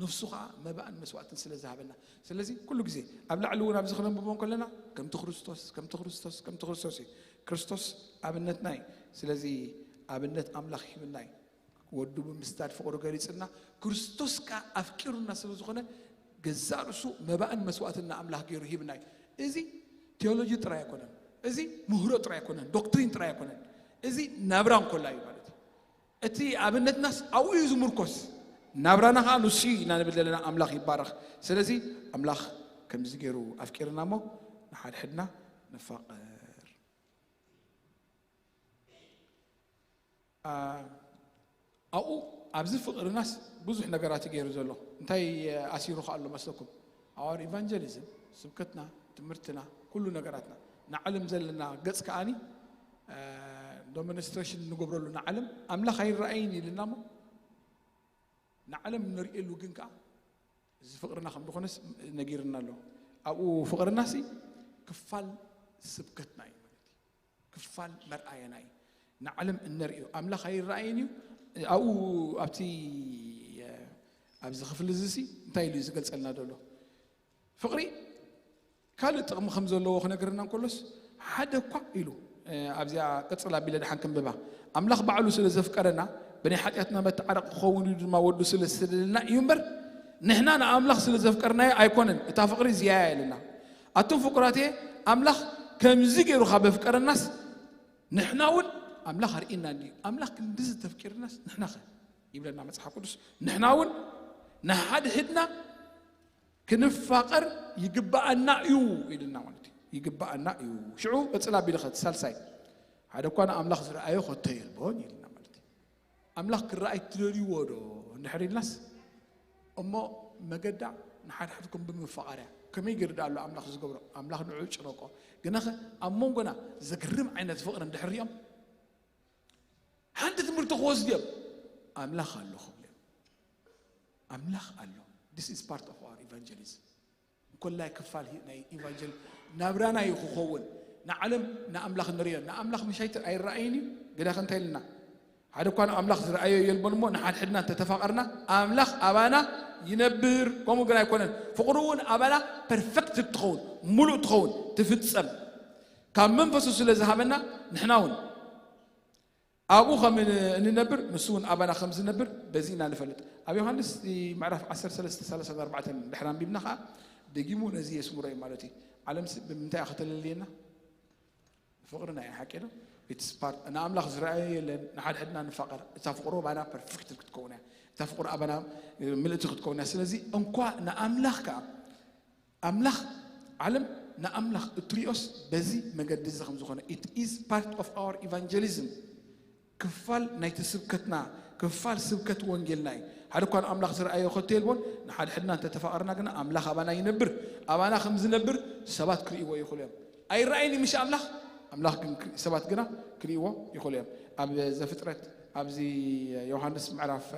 ነፍሱ ከኣ መባእን መስዋእትን ስለ ዝሃበና። ስለዚ ኩሉ ግዜ ኣብ ላዕሊ እውን ኣብዚ ክነንብቦ ከለና ከምቲ ክርስቶስ፣ ከምቲ ክርስቶስ፣ ከምቲ ክርስቶስ እዩ። ክርስቶስ ኣብነትና እዩ። ስለዚ ኣብነት ኣምላኽ ሂብና እዩ። ወዱ ብምስዳድ ፍቕሩ ገሊጽልና፣ ክርስቶስ ከኣ ኣፍቂሩና ስለ ዝኾነ፣ ገዛእ ርእሱ መባእን መስዋእትን ንኣምላኽ ገይሩ ሂብና እዩ። እዚ ቴዎሎጂ ጥራይ ኣይኮነን። እዚ ምህሮ ጥራይ ኣይኮነን። ዶክትሪን ጥራይ ኣይኮነን። እዚ ናብራ እንኮላ እዩ ማለት እዩ። እቲ ኣብነትናስ ኣብኡ እዩ ዝምርኮስ። ናብራና ከኣ ንሱ እዩ ኢና ንብል ዘለና። ኣምላኽ ይባረኽ። ስለዚ ኣምላኽ ከምዚ ገይሩ ኣፍቂርና እሞ ንሓድሕድና ንፋቐር። ኣ-፣ ኣብኡ ኣብዚ ፍቕርናስ ብዙሕ ነገራት እዩ ገይሩ ዘሎ። እንታይ ኣሲሩ ከ ኣሎ መስለኩም? ኣዋር ኢቫንጀሊዝም፣ ስብከትና፣ ትምህርትና፣ ኩሉ ነገራትና። ንዓለም ዘለና ገጽ ከኣኒ፣ እ፣ ዶሚኒስትሬሽን ንገብረሉ ንዓለም ኣምላኽ ኣይረኣይን ኢልና እሞ ንዓለም ንርእየሉ ግን ከኣ እዚ ፍቕርና ከም ዝኾነስ ነጊርና ኣሎ። ኣብኡ ፍቕርናሲ ክፋል ስብከትና እዩ ማለት እዩ። ክፋል መርኣየና እዩ። ንዓለም እነርእዮ ኣምላኽ ኣይረኣይን እዩ። ኣብኡ ኣብቲ፣ እ፣ ኣብዚ ክፍሊ እዚሲ እንታይ ኢሉ እዩ ዝገልጸልና ዘሎ? ፍቕሪ ካልእ ጥቕሚ ከም ዘለዎ ክነግረና እንከሎስ፣ ሓደ እኳ ኢሉ፣ እ፣ ኣብዚኣ ቅጽል ኣቢለ ደሓን ክንብባ። ኣምላኽ ባዕሉ ስለ ዘፍቀረና፣ ብናይ ሓጢኣትና መተዓረቂ ክኸውን ኢሉ ድማ ወዱ ስለ ዝሰደደልና እዩ እምበር፣ ንሕና ንኣምላኽ ስለ ዘፍቀርናዮ ኣይኮነን። እታ ፍቕሪ እዚኣ እያ ኢልና። ኣቱም ፍቁራት እየ፣ ኣምላኽ ከምዚ ገይሩ ካብ ኣፍቀረናስ፣ ንሕና እውን ኣምላኽ ኣርእየና እንድዩ። ኣምላኽ ክንድዚ ተፍቂርናስ፣ ንሕና ኸ? ይብለና መጽሓፍ ቅዱስ። ንሕና እውን ንሓድሕድና ክንፋቐር ይግብኣና እዩ ኢልና ማለት እዩ። ይግብኣና እዩ። ሽዑ ቅጽል ኣቢሉ ኸ፣ እቲ ሳልሳይ፣ ሓደ እኳ ንኣምላኽ ዝረኣዮ ከቶ የልቦን ኢልና ማለት እዩ። ኣምላኽ ክረኣይ ትደልይዎ ዶ እንድሕር ኢልናስ፣ እሞ መገዳ ንሓድሕድኩም ብምፍቓር እያ። ከመይ ገይሩ ደኣ ኣሎ ኣምላኽ ዝገብሮ? ኣምላኽ ንዑ ጭነቆ። ግናኸ ኣብ መንጎና ዘግርም ዓይነት ፍቕሪ እንድሕር ሪኦም፣ ሓንቲ ትምህርቲ ክወስዱ እዮም። ኣምላኽ ኣሎ ክብሉ እዮም። ኣምላኽ ኣሎ። This is part of our evangelism። እንኮላይ ክፋል ሂ-፣ ናይ ኢቫንጀል ናብራና እዩ ክኸውን። ንዓለም ንኣምላኽ ንርእዮ። ንኣምላኽ ምሻይ ት-፣ ኣይረኣይን እዩ። ግዳ ከ እንታይ ኢልና? ሓደ እኳ ንኣምላኽ ዝረኣዮ የልቦን እሞ ንሓድሕድና እንተተፋቐርና ኣምላኽ ኣባና ይነብር። ከምኡ ግን ኣይኮነን። ፍቕሩ እውን ኣባና ፐርፌክት ትኸውን፣ ሙሉእ ትኸውን፣ ትፍጸም። ካብ መንፈሱ ስለ ዝሃበና ንሕና እውን ኣብኡ ከም ን-፣ እንነብር ንሱ እውን ኣባና ከም ዝነብር በዚ ኢና ንፈልጥ። ኣብ ዮሃንስ እቲ ምዕራፍ ዓሰርተ ሰለስተ ሰላሳ ኣርባዕተ ድሕሪ ኣንቢብና ኸዓ ደጊሙ ነዚ የስምሮ እዩ ማለት እዩ። ዓለምሲ ብምንታይ እያ ከተለልየና? ፍቕርና እዩ፣ ሓቂ ዶ? It's part፣ ንኣምላኽ ዝረኣዮ የለን። ንሓድሕድና ንፋቐር። እታ ፍቕሩ ኣባና ፐርፌክት ክትከውን እያ። እታ ፍቕሩ ኣባና፣ እ፣ ምልእቲ ክትከውን እያ። ስለዚ እንኳ ንኣምላኽ ከኣ ኣምላኽ፣ ዓለም ንኣምላኽ እትሪኦስ በዚ መገዲ እዚ ከም ዝኾነ፣ it is part of our evangelism። ክፋል ናይቲ ስብከትና፣ ክፋል ስብከት ወንጌልና እዩ። ሓደ እኳ ንኣምላኽ ዝረኣዮ ከቶ የልቦን። ንሓድሕድና እንተተፋቐርና ግና ኣምላኽ ኣባና ይነብር። ኣባና ከም ዝነብር ሰባት ክርእይዎ ይኽእሉ እዮም። ኣይረኣይን እዩ ምሽ ኣምላኽ፣ ኣምላኽ ግን ክር-፣ ሰባት ግና ክርእይዎ ይኽእሉ እዮም። ኣብ ዘፍጥረት፣ ኣብዚ ዮሃንስ ምዕራፍ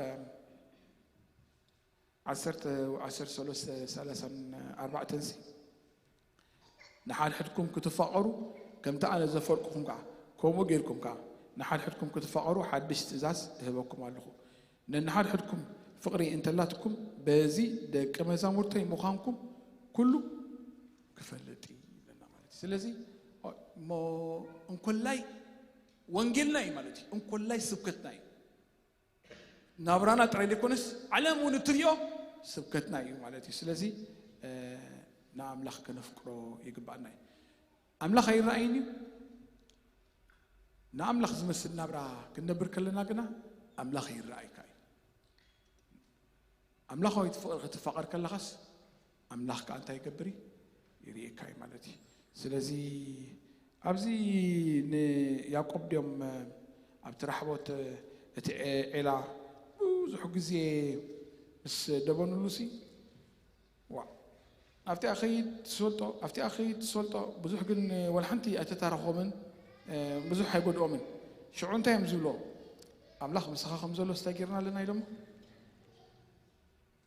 ዓሰርተ፣ ዓሰርተ ሰለስተ ሰላሳን ኣርባዕተን ሲ፣ ንሓድሕድኩም ክትፋቐሩ፣ ከምቲ ኣነ ዘፈቅርኩኹም ከኣ፣ ከምኡ ጌርኩም ከኣ ንሓድሕድኩም ክትፋቐሩ ሓድሽ ትእዛዝ እህበኩም ኣለኹ። ነንሓድሕድኩም ፍቕሪ እንተላትኩም፣ በዚ ደቂ መዛሙርተይ ምዃንኩም ኩሉ ክፈልጥ እዩ ይብለና ማለት እዩ። ስለዚ፣ እሞ እንኮላይ ወንጌልና እዩ ማለት እዩ። እንኮላይ ስብከትና እዩ። ናብራና ጥራይ ዘይኮነስ፣ ዓለም እውን እትሪኦ ስብከትና እዩ ማለት እዩ። ስለዚ፣ እ፣ ንኣምላኽ ከነፍቅሮ ይግባኣና እዩ። ኣምላኽ ኣይረኣይን እዩ። ንኣምላኽ ዝመስል ናብራ ክንነብር ከለና ግና፣ ኣምላኽ ይረኣይካ እዩ። ኣምላኻዊት ፍቕሪ ክትፋቐር ከለኻስ፣ ኣምላኽ ከኣ እንታይ ይገብር እዩ? ይርእየካ እዩ ማለት እዩ። ስለዚ ኣብዚ ንያዕቆብ ድዮም ኣብቲ ራሕቦት እቲ ዔ-፣ ዔላ ብዙሕ ግዜ ምስ ደበኑሉሲ፣ ዋእ፣ ኣብቲኣ ኸይድ ትሰልጦ ኣብቲኣ ኸይድ ትሰልጦ ብዙሕ ግን ወላ ሓንቲ ኣይተታረኾምን። ብዙሕ ኣይጎድኦምን። ሽዑ እንታይ እዮም ዝብሎ? ኣምላኽ ምሳኻ ከም ዘሎ ስታይ ጌርና ኣለና ኢሎሞ።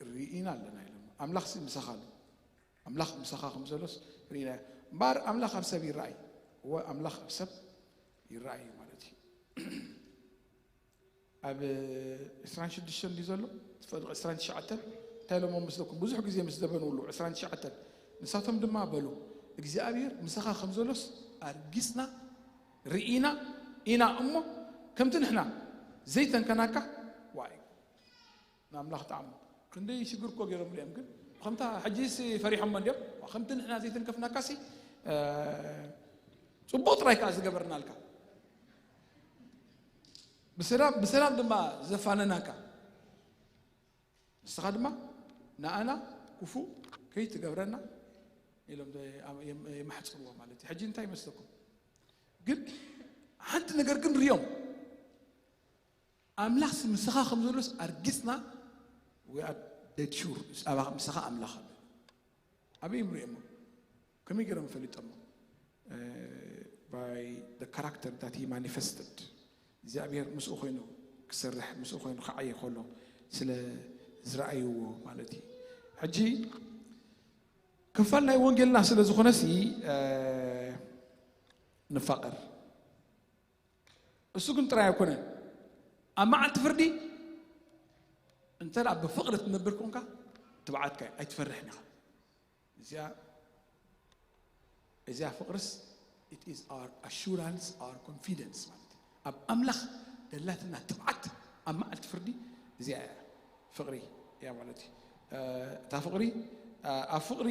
ርኢና ኣለና ኢሎሞ። ኣምላኽ ምሳኻ ኣሎ። ኣምላኽ ምሳኻ ከም ዘሎስ ርኢና። እምበኣር ኣምላኽ ኣብ ሰብ ይረኣይ። እወ ኣምላኽ ኣብ ሰብ ይረኣይ እዩ ማለት እዩ። ኣብ ዕስራን ሽዱሽተን ድዩ ዘሎ? ትፈልጡ ዕስራን ትሽዓተን እንታይ ኢሎሞ መስለኩም? ብዙሕ ግዜ ምስ ደበንውሉ ዕስራን ትሽዓተን ንሳቶም ድማ በሉ እግዚኣብሔር ምሳኻ ከም ዘሎስ ኣርጊጽና ርኢና ኢና እሞ ከምቲ ንሕና ዘይተንከናካ ዋይ ንኣምላኽ ጣዕሙ ክንደይ ሽግር እኮ ገይሮምሉ እዮም ግን ከምታ ሕጂስ ፈሪሖሞ እንዲዮም ከምቲ ንሕና ዘይተንከፍናካሲ ጽቡቕ ጥራይ ከዓ ዝገበርናልካ ብሰላም ድማ ዘፋነናካ ንስኻ ድማ ንኣና ክፉእ ከይትገብረና ኢሎም የማሕፅርዎ ማለት እዩ ሕጂ እንታይ ይመስለኩም ግን ሓንቲ ነገር ግን ርዮም ኣምላኽሲ ምሳኻ ከም ዘሎስ ኣርጊፅና ደድ ሹር ምሳኻ ኣምላኽ ኣሎ ኣበይ ምሪኦሞ ከመይ ገይሮም ፈሊጦሞ by the character that he manifested እግዚኣብሔር ምስኡ ኮይኑ ክሰርሕ ምስኡ ኮይኑ ክዓየ ከሎ ስለ ዝረኣይዎ ማለት እዩ ሕጂ ክፋል ናይ ወንጌልና ስለ ዝኾነሲ ንፋቐር እሱ ግን ጥራይ ኣይኮነን ኣብ መዓልቲ ፍርዲ እንተ ብፍቕሪ ትነብር ኮንካ ትብዓትካ ኣይትፈርሕን ኢኻ እዚኣ እዚኣ ፍቕርስ it is our assurance our confidence ማለት ኣብ ኣምላኽ ደላትና ትብዓት ኣብ መዓልቲ ፍርዲ እዚኣ እያ ፍቕሪ እያ ማለት እዩ እታ ፍቕሪ ኣብ ፍቕሪ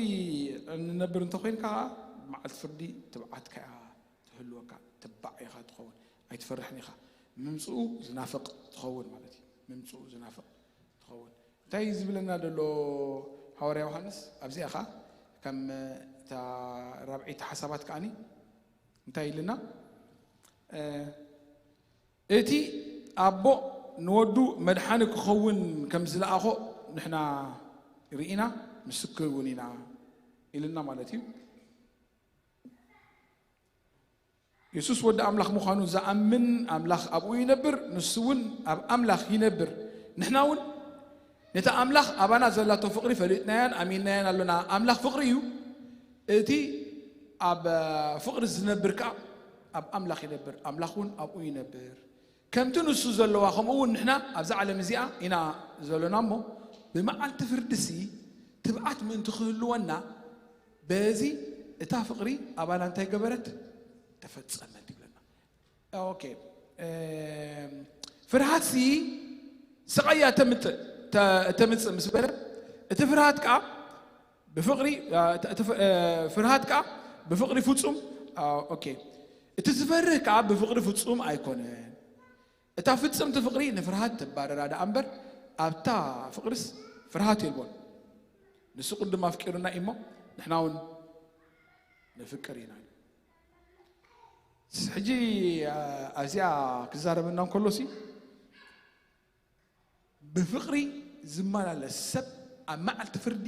እንነብር እንተኮይንካ መዓልቲ ፍርዲ ትብዓትካ እያ ትህልወካ ትባዕ ኢኻ ትኸውን ኣይትፈርሕን ኢኻ ምምፅኡ ዝናፍቕ ትኸውን ማለት እዩ ምምፅኡ ዝናፍቕ ትኸውን እንታይ ዝብለና ዘሎ ሃዋርያ ዮሃንስ ኣብዚኣ ኸዓ ከም እታ ራብዒይቲ ሓሳባት ከዓኒ እንታይ ኢልና እቲ ኣቦ ንወዱ መድሓኒ ክኸውን ከም ዝለኣኾ ንሕና ርኢና ምስክር እውን ኢና ኢልና ማለት እዩ የሱስ ወዲ ኣምላኽ ምዃኑ ዝኣምን ኣምላኽ ኣብኡ ይነብር፣ ንሱ እውን ኣብ ኣምላኽ ይነብር። ንሕና እውን ነታ ኣምላኽ ኣባና ዘላቶ ፍቕሪ ፈሊጥናያን ኣሚንናያን ኣሎና። ኣምላኽ ፍቕሪ እዩ። እቲ ኣብ ፍቕሪ ዝነብር ከኣ ኣብ ኣምላኽ ይነብር፣ ኣምላኽ እውን ኣብኡ ይነብር። ከምቲ ንሱ ዘለዋ ከምኡ እውን ንሕና ኣብዛ ዓለም እዚኣ ኢና ዘሎና እሞ ብመዓልቲ ፍርድሲ ትብዓት ምእንቲ ክህልወና በዚ እታ ፍቕሪ ኣባና እንታይ ገበረት ተፈጸመት ይብለና ኦኬ ፍርሃትሲ ስቓያ ተምፅእ ምስ በለ እቲ ፍርሃት ከዓ ብፍቕሪ ፍርሃት ከዓ ብፍቕሪ ፍፁም ኦኬ እቲ ዝፈርህ ከዓ ብፍቕሪ ፍፁም ኣይኮነን እታ ፍፅምቲ ፍቕሪ ንፍርሃት ተባረራ ደኣ እምበር ኣብታ ፍቕርስ ፍርሃት የልቦን ንሱ ቅድም ኣፍቂሩና እሞ ንሕና እውን ንፍቅር ኢና ሕጂ ኣብዚኣ ክዛረበና እንከሎሲ ብፍቕሪ ዝመላለስ ሰብ ኣብ መዓልቲ ፍርዲ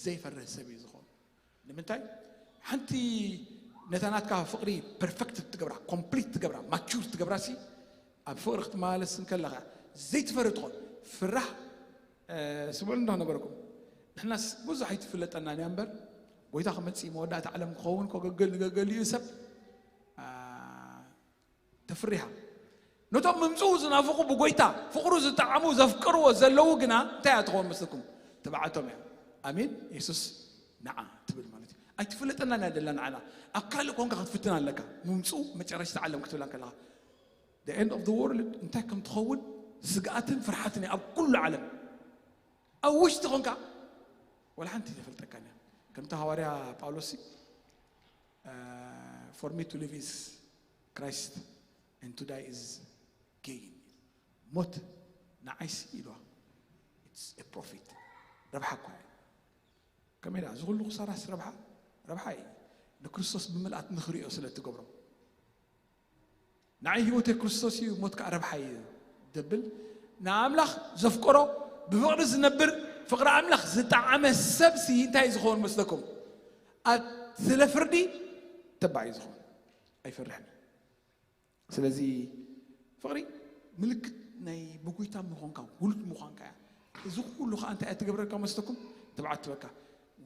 ዘይፈርህ ሰብ እዩ ዝኾን ንምንታይ ሓንቲ ነታ ናትካ ፍቕሪ ፐርፌክት ትገብራ ኮምፕሊት ትገብራ ማቹር ትገብራ ሲ ኣብ ፍቕሪ ክትመላለስ እንከለኻ ዘይትፈርህ ትኾን ፍራሕ ስምዑ እንዳ ነበርኩም ንሕናስ ብዙሕ ኣይትፍለጠና እያ እምበር ጎይታ ክመፅእ መወዳእታ ዓለም ክኸውን ኮገገል ንገገል እዩ ሰብ ተፍሪሃ ነቶም ምምፅኡ ዝናፍቑ ብጎይታ ፍቕሩ ዝጠዓሙ ዘፍቅርዎ ዘለዉ ግና እንታይ እያ ትኸውን መስልኩም ትብዓቶም እያ ኣሜን የሱስ ንዓ ትብል ማለት እዩ ኣይትፍለጠና እያ ደላ ንዓና ኣብ ካልእ ኮንካ ክትፍትን ኣለካ ምምፅኡ መጨረሽታ ዓለም ክትብላ ከለካ the end of the world እንታይ ከም ትኸውን ስግኣትን ፍርሓትን ኣብ ኩሉ ዓለም ኣብ ውሽጢ ኾንካ ወላ ሓንቲ ተፈልጠካን እያ ከምቲ ሃዋርያ ጳውሎስ for me to live is Christ and to die is gain ሞት ንዓይሲ ኢልዋ it's a profit ረብሓ እኳ እዩ ከመይ ደኣ እዚ ኩሉ ክሳራስ ረብሓ ረብሓ እዩ ንክርስቶስ ብምልኣት ንክሪኦ ስለ እትገብሮ ንዓይ ህይወተይ ክርስቶስ እዩ ሞት ከዓ ረብሓ እዩ ደብል ንኣምላኽ ዘፍቀሮ ብፍቕሪ ዝነብር ፍቕሪ ኣምላኽ ዝጠዓመ ሰብሲ እንታይ ዝኸውን መስለኩም? ኣብ ስለ ፍርዲ ተባዕ እዩ ዝኸውን። ኣይፈርሕን። ስለዚ ፍቕሪ ምልክት ናይ ብጎይታ ምዃንካ፣ ውሉድ ምዃንካ እያ። እዚ ኩሉ ከዓ እንታይ እያ ትገብረካ መስለኩም? ትብዓት ትበካ።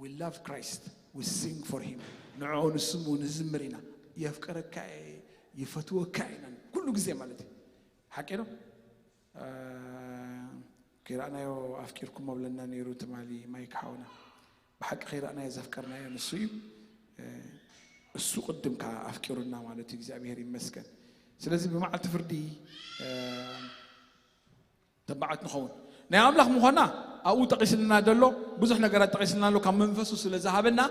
We love Christ, we sing for him። ንዕኡ ንስሙ ንዝምር ኢና። የፍቀረካ እየ፣ ይፈትወካ ኢና ኩሉ ግዜ ማለት እዩ። ሓቂ ነው። ከይረኣናዮ ኣፍቂርኩሞ ብለና ነይሩ ትማሊ ማይክ ሓውና። ብሓቂ ከይረኣናዮ ዘፍቀርናዮ ንሱ እዩ። እሱ ቅድም ከዓ ኣፍቂሩና ማለት እዩ። እግዚኣብሔር ይመስገን። ስለዚ ብመዓልቲ ፍርዲ ተባዓት ንኸውን። ናይ ኣምላኽ ምዃና ኣብኡ ጠቒስልና ዘሎ ብዙሕ ነገራት ጠቒስልና ኣሎ። ካብ መንፈሱ ስለ ዝሃበና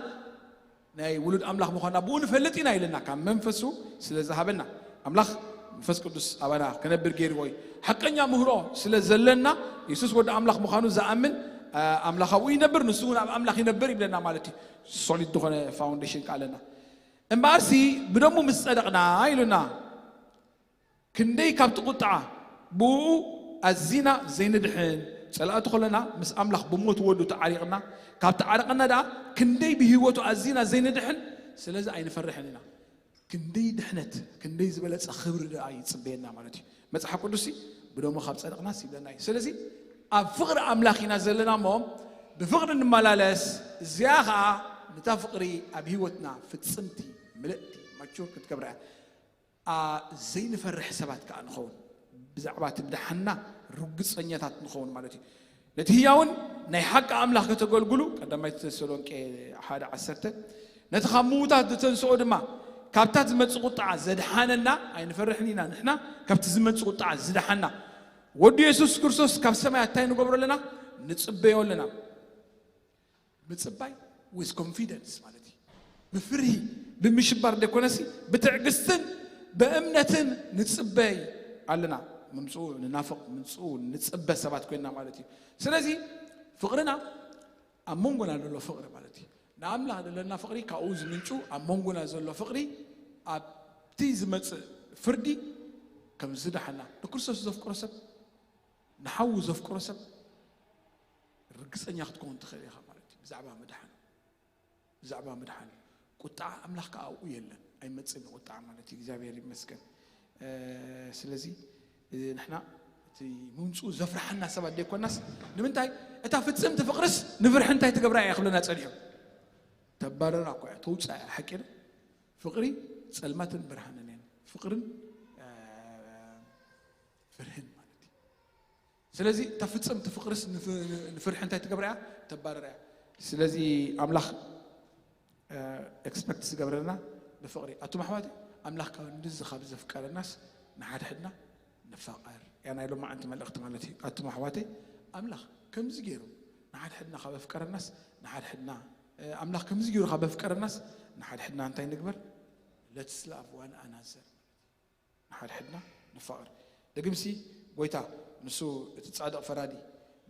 ናይ ውሉድ ኣምላኽ ምዃና ብኡ ንፈልጥ ኢና ኢልና ካብ መንፈሱ ስለ ዝሃበና ኣምላኽ መንፈስ ቅዱስ ኣባና ክነብር ገይርዎ እዩ። ሓቀኛ ምህሮ ስለ ዘለና የሱስ ወዲ ኣምላኽ ምዃኑ ዝኣምን ኣምላኽ ኣብኡ ይነብር፣ ንሱ እውን ኣብ ኣምላኽ ይነብር ይብለና ማለት እዩ። ሶሊድ ዝኾነ ፋውንዴሽን ከኣለና እምበኣርሲ ብደሙ ምስ ጸደቕና ኢሉና ክንደይ ካብቲ ቁጥዓ ብኡ ኣዚና ዘይንድሕን ጸላእቲ ከለና ምስ ኣምላኽ ብሞት ወዱ ተዓሪቕና ካብ ተዓረቐና ደኣ ክንደይ ብህይወቱ ኣዚና ዘይንድሕን። ስለዚ ኣይንፈርሕን ኢና። ክንደይ ድሕነት ክንደይ ዝበለጸ ክብሪ ደኣ ይጽበየና ማለት እዩ። መጽሓፍ ቅዱስ ብደሞ ካብ ጸደቕና ይብለና እዩ። ስለዚ ኣብ ፍቕሪ ኣምላኽ ኢና ዘለና እሞ ብፍቕሪ ንመላለስ። እዚኣ ኸኣ ነታ ፍቕሪ ኣብ ህይወትና ፍጽምቲ ምልእቲ ማቹር ክትገብራ እያ። ዘይንፈርሕ ሰባት ከኣ ንኸውን። ብዛዕባ እቲ ምድሓንና ርግጸኛታት ንኸውን ማለት እዩ። ነቲ ህያውን ናይ ሓቂ ኣምላኽ ከተገልግሉ ቀዳማይ ተሰሎንቄ ሓደ ዓሰርተ ነቲ ካብ ምዉታት ዝተንስኦ ድማ ካብታ ዝመጽእ ቁጥዓ ዘድሓነና ኣይንፈርሕን ኢና። ንሕና ካብቲ ዝመጽእ ቁጥዓ ዝደሓና ወዲ የሱስ ክርስቶስ ካብ ሰማያት እንታይ ንገብሮ ኣለና? ንጽበዮ ኣለና። ምጽባይ with confidence ማለት እዩ። ብፍርሂ ብምሽባር ደኮነሲ ብትዕግስትን ብእምነትን ንጽበይ ኣለና። ምምፅኡ ንናፍቕ ምምፅኡ ንጽበ ሰባት ኮይና ማለት እዩ። ስለዚ ፍቕርና ኣብ መንጎና ዘሎ ፍቕሪ ማለት እዩ። ንኣምላኽ ዘለና ፍቕሪ ካብኡ ዝምንጩ ኣብ መንጎና ዘሎ ፍቕሪ ኣብቲ ዝመጽእ ፍርዲ ከም ዝደሓና ንክርስቶስ ዘፍቅሮ ሰብ ንሓዉ ዘፍቅሮ ሰብ ርግጸኛ ክትከውን ትኽእል ኢኻ ማለት እዩ። ብዛዕባ ምድሓን ብዛዕባ ምድሓን ቁጣዓ ኣምላኽ ከዓ ኣብኡ የለን ኣይመፅን ቁጣዓ ማለት እዩ። እግዚኣብሔር ይመስገን። ስለዚ ንሕና እቲ ምምፅኡ ዘፍርሓና ሰባት ዘይኮናስ ንምንታይ እታ ፍፅምቲ ፍቕርስ ንፍርሒ እንታይ ትገብራ እያ ክብለና ፀኒሑ ተባረራ እኮ እያ ተውፃ እያ ሓቂ ፍቕሪ ፀልማትን ብርሃንን እየን ፍቕርን ፍርህን ማለት እዩ። ስለዚ እታ ፍፅምቲ ፍቕርስ ንፍርሒ እንታይ ትገብራ እያ ተባረራ እያ። ስለዚ ኣምላኽ ኤክስፐክት ዝገብረና ብፍቕሪ ኣቱም ኣሕዋት ኣምላኽ ካብ እንድዚ ካብ ዘፍቀረናስ ንሓድሕድና ንፋቐር እያ ናይ ሎማዓንቲ መልእኽቲ ማለት እዩ። ኣቱም ኣሕዋተይ ኣምላኽ ከምዚ ገይሩ ንሓድሕድና ካብ ኣፍቀረናስ ንሓድሕድና ኣምላኽ ከምዚ ገይሩ ካብ ኣፍቀረናስ ንሓድሕድና እንታይ ንግበር? Let's love one another። ንሓድሕድና ንፋቐር። ደግምሲ ጎይታ ንሱ እቲ ጻድቕ ፈራዲ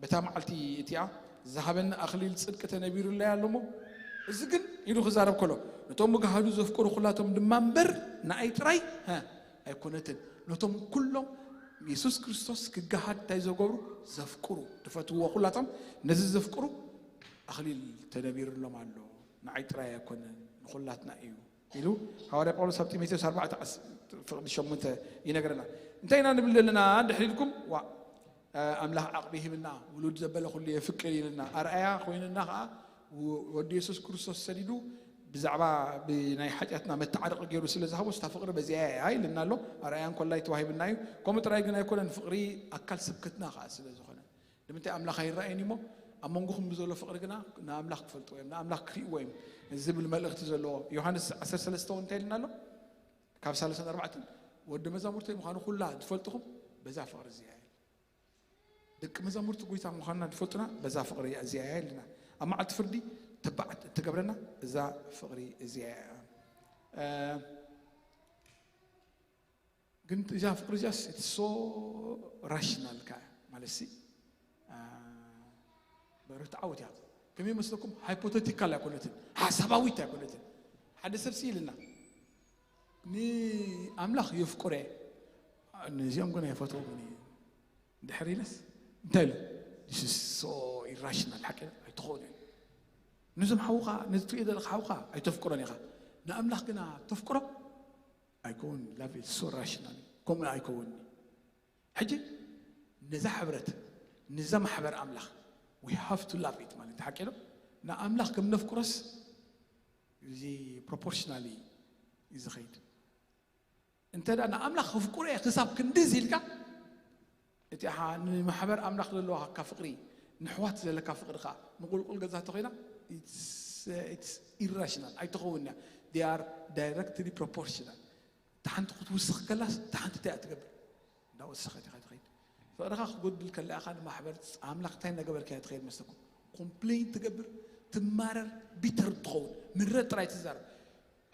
በታ መዓልቲ እቲኣ ዝሃበኒ ኣኽሊል ጽድቂ ተነቢሩለይ ኣሎ እሞ እዚ ግን ኢሉ ክዛረብ ከሎ ነቶም ምግሃዱ ዘፍቅሩ ኩላቶም ድማ እምበር ንኣይ ጥራይ ኣይኮነትን ነቶም ኩሎም የሱስ ክርስቶስ ክገሃድ እንታይ ዘገብሩ ዘፍቅሩ ዝፈትውዎ ኩላቶም ነዚ ዘፍቅሩ ኣኽሊል ተነቢሩሎም ኣሎ ንዓይ ጥራይ ኣይኮነን ንኹላትና እዩ ኢሉ ሃዋርያ ጳውሎስ ኣብ ጢሞቴዎስ ኣርባዕተ ፍቕዲ ሸሞንተ ይነግረና። እንታይ ኢና ንብል ዘለና ድሕሪ ኢልኩም ዋ ኣምላኽ ዓቕቢ ሂብና ውሉድ ዘበለ ኩሉ የፍቅር ኢልና ኣርኣያ ኮይንና ከዓ ወዲ የሱስ ክርስቶስ ሰዲዱ ብዛዕባ ብናይ ሓጢኣትና መተዓረቂ ገይሩ ስለ ዝሃቦ ስታ ፍቅሪ በዚኣ እያ ኢልና ኣሎ ኣርኣያ እንኮላይ ተዋሂብና እዩ ከምኡ ጥራይ ግን ኣይኮነን ፍቅሪ ኣካል ስብከትና ከዓ ስለ ዝኾነ ንምንታይ ኣምላኽ ኣይረኣየን እሞ ኣብ መንጎኹም ብዘሎ ፍቕሪ ግና ንኣምላኽ ክፈልጥዎ እዮም ንኣምላኽ ክርእይዎ እዮም ዝብል መልእኽቲ ዘለዎ ዮሃንስ ዓሰርተ ሰለስተ እውን እንታይ ኢልና ኣሎ ካብ ሳልሰን ኣርባዕተን ወዲ መዛሙርተይ ምዃኑ ኩላ ዝፈልጥኹም በዛ ፍቕሪ እዚኣ እያ ደቂ መዛሙርቲ ጎይታ ምዃንና ዝፈልጡና በዛ ፍቕሪ እዚኣ እያ ኢልና ኣብ መዓልቲ ፍርዲ ተባዕት እትገብረና እዛ ፍቕሪ እዚኣ እያ ግን እዛ ፍቅሪ እዚኣስ it's so rational ካ ማለት ሲ ርትዓዊት እያ ከመይ መስለኩም ሃይፖቴቲካል ኣይኮነትን ሓሳባዊት ኣይኮነትን ሓደ ሰብ ሲ ኢልና ንኣምላኽ የፍቅሮ ነዚኦም ግን ኣይፈትዎም ድሕር ኢለስ እንታይ ኢሉ so ኢራሽናል ሓቂ ኣይትኸውን እየ። ነዞም ሓውኻ ነዚ ትሪኦ ዘለካ ሓውኻ ኣይተፍቅሮን ኢኻ። ንኣምላኽ ግና ተፍቅሮ ኣይከውን። Love is so rational። ከምኡ ኣይከውን። ሕጂ ነዛ ሕብረት ነዛ ማሕበር ኣምላኽ we have to love it ማለት ሓቂ ዶ? ንኣምላኽ ከም ነፍቅሮስ እዚ proportionally እዩ ዝኸይድ። እንተ ደኣ ንኣምላኽ ክፍቅሮ እየ ክሳብ ክንድዚ ኢልካ እቲ ሓ- ንማሕበር ኣምላኽ ዘለዋካ ፍቕሪ ንሕዋት ዘለካ ፍቕሪ ከዓ ምቁልቁል ገዛ ተኮይና ኢራሽናል ኣይትኸውን እያ። They are directly proportional። እታ ሓንቲ ክትውስኽ ከላስ እታ ሓንቲ እንታይ እያ ትገብር? እንዳወሰኸት ኢኻ ትኸይድ። ፍቕርኻ ክጎድል ከላ ኢኻ ንማሕበር ኣምላኽ እንታይ እናገበርካ እያ ትኸይድ መስለኩም? ኮምፕሌን ትገብር፣ ትማረር፣ ቢተር ትኸውን፣ ምረት ጥራይ ትዛረብ፣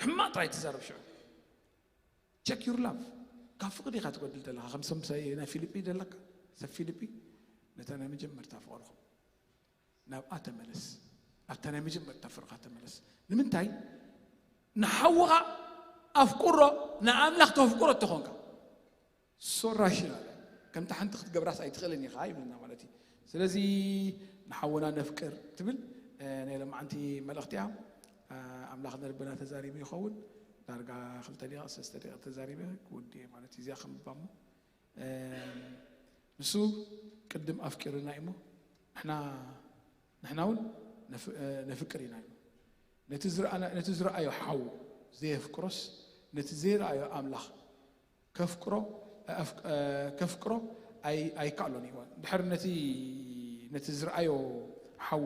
ሕማቕ ጥራይ ትዛረብ። ሽዑ check your love። ካብ ፍቕሪ ኢኻ ትጎድል ዘለኻ ከም ሰብ ናይ ፊልጲ ዘለካ ሰብ ፊልጲ ነታ ናይ መጀመርታ ፍቕርኹም ናብኣ ተመለስ። ኣብታ ናይ መጀመርታ ፍቕርኻ ተመለስ። ንምንታይ ንሓውኻ ኣፍቅሮ ንኣምላኽ ተፍቅሮ እተኾንካ so rational ከምታ ሓንቲ ክትገብራስ ኣይትኽእልን ኢኻ ይብልና ማለት እዩ። ስለዚ ንሓውና ነፍቅር ትብል ናይ ለማዓንቲ መልእኽቲ እያ። ኣምላኽ ንልብና ተዛሪቡ ይኸውን። ዳርጋ ክልተ ደቂቕ ሰለስተ ደቂቕ ተዛሪበ ክውድእ ማለት እዩ። እዚኣ ከም ባሞ ንሱ ቅድም ኣፍቂሩና እዩ እሞ ንሕና ንሕና እውን ነፍቅር ኢና እዩ። ነቲ ዝረኣዮ ሓው ዘየፍቅሮስ ነቲ ዘይረኣዮ ኣምላኽ ከፍቅሮ ከፍቅሮ ኣይከኣሎን እዩ። ድሕሪ ነቲ ነቲ ዝረኣዮ ሓው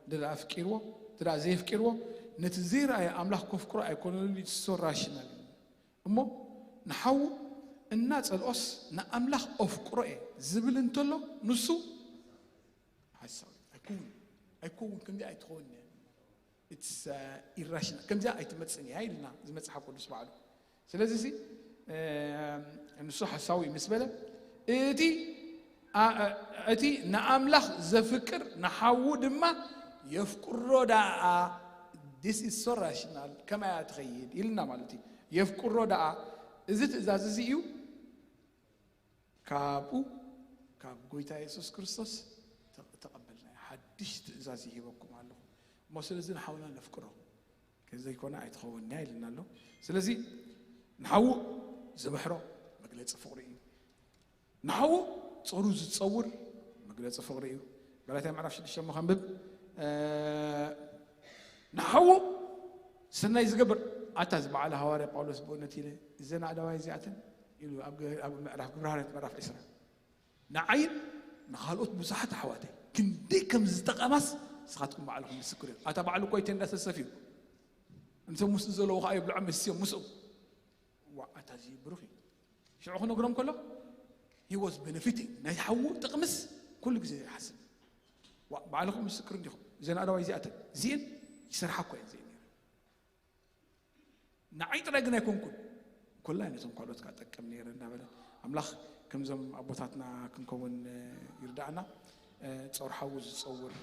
እንተ ኣፍቂርዎ እንተ ዘየፍቂርዎ ነቲ ዘይረኣዮ ኣምላኽ ከፍቅሮ ኣይኮነሉ። ሶ ራሽናል እሞ ንሓዉ እናጸልኦስ ንኣምላኽ ኣፍቅሮ እየ ዝብል እንተሎ ንሱ ሓሳዊ ኣይኮውን ኣይኮውን ከምዚ ኣይትኸውን ኢትስ ኢራሽናል ከምዚኣ ኣይትመጽን እያ ኢልና እዚ መጽሓፍ ቅዱስ ባዕሉ። ስለዚ ሲ ንሱ ሓሳዊ ምስ በለ እቲ እቲ ንኣምላኽ ዘፍቅር ንሓዉ ድማ የፍቅሮ ደኣ። This is so rational። ከማይ እያ ትኸይድ ኢልና ማለት እዩ። የፍቅሮ ደኣ እዚ ትእዛዝ እዚ እዩ ካብኡ ካብ ጎይታ የሱስ ክርስቶስ ተቐበልና። ሓድሽ ትእዛዝ ይሂበኩም ኣለኹ እሞ ስለዚ ንሓውና ነፍቅሮ ከዘይኮነ ኣይትኸውን እያ ኢልና ኣሎ። ስለዚ ንሓዉ ዝምሕሮ መግለፂ ፍቕሪ እዩ። ንሓዉ ጾሩ ዝጸውር መግለጺ ፍቕሪ እዩ። ጋላትያ ምዕራፍ ሽዱሽተ እሞ ከንብብ። ንሓዉ ሰናይ ዝገብር ኣታ ዝበዓለ ሃዋርያ ጳውሎስ ብእውነት ኢለ እዘን ኣእዳዋይ እዚኣተን ኢሉ ኣብ ምዕራፍ ግብረ ሃዋርያት ምዕራፍ ዕስራ ንዓይን ንኻልኦት ብዙሓት ኣሕዋተይ ክንደይ ከም ዝጠቐማስ ንስኻትኩም ባዕልኹም ምስክር እዩ። ኣታ ባዕሉ እኮ ይተንዳ ሰሰፍ እዩ። እንቶም ምስኡ ዘለዉ ከዓ ይብልዖም እስዮም ምስኡ ዋ ኣታ እዚ ብሩኽ እዩ። ሽዑ ክነግሮም ከሎ he was benefiting ናይ ሓዉ ጥቕምስ ኩሉ ግዜ ይሓስብ። ባዕልኹም ምስክር እንዲኹም እዘን ኣደዋይ እዚኣተን እዚአን ይሰርሓ እኮ እየን እዚአን ነይረን። ንዓይ ጥራይ ግን ኣይኮንኩን ኮላይ ነቶም ካልኦት ከዓ ጠቅም ነይረ እንዳበለ ኣምላኽ ከምዞም ኣቦታትና ክንከውን ይርዳእና። ጾር ሓዉ ዝፀውር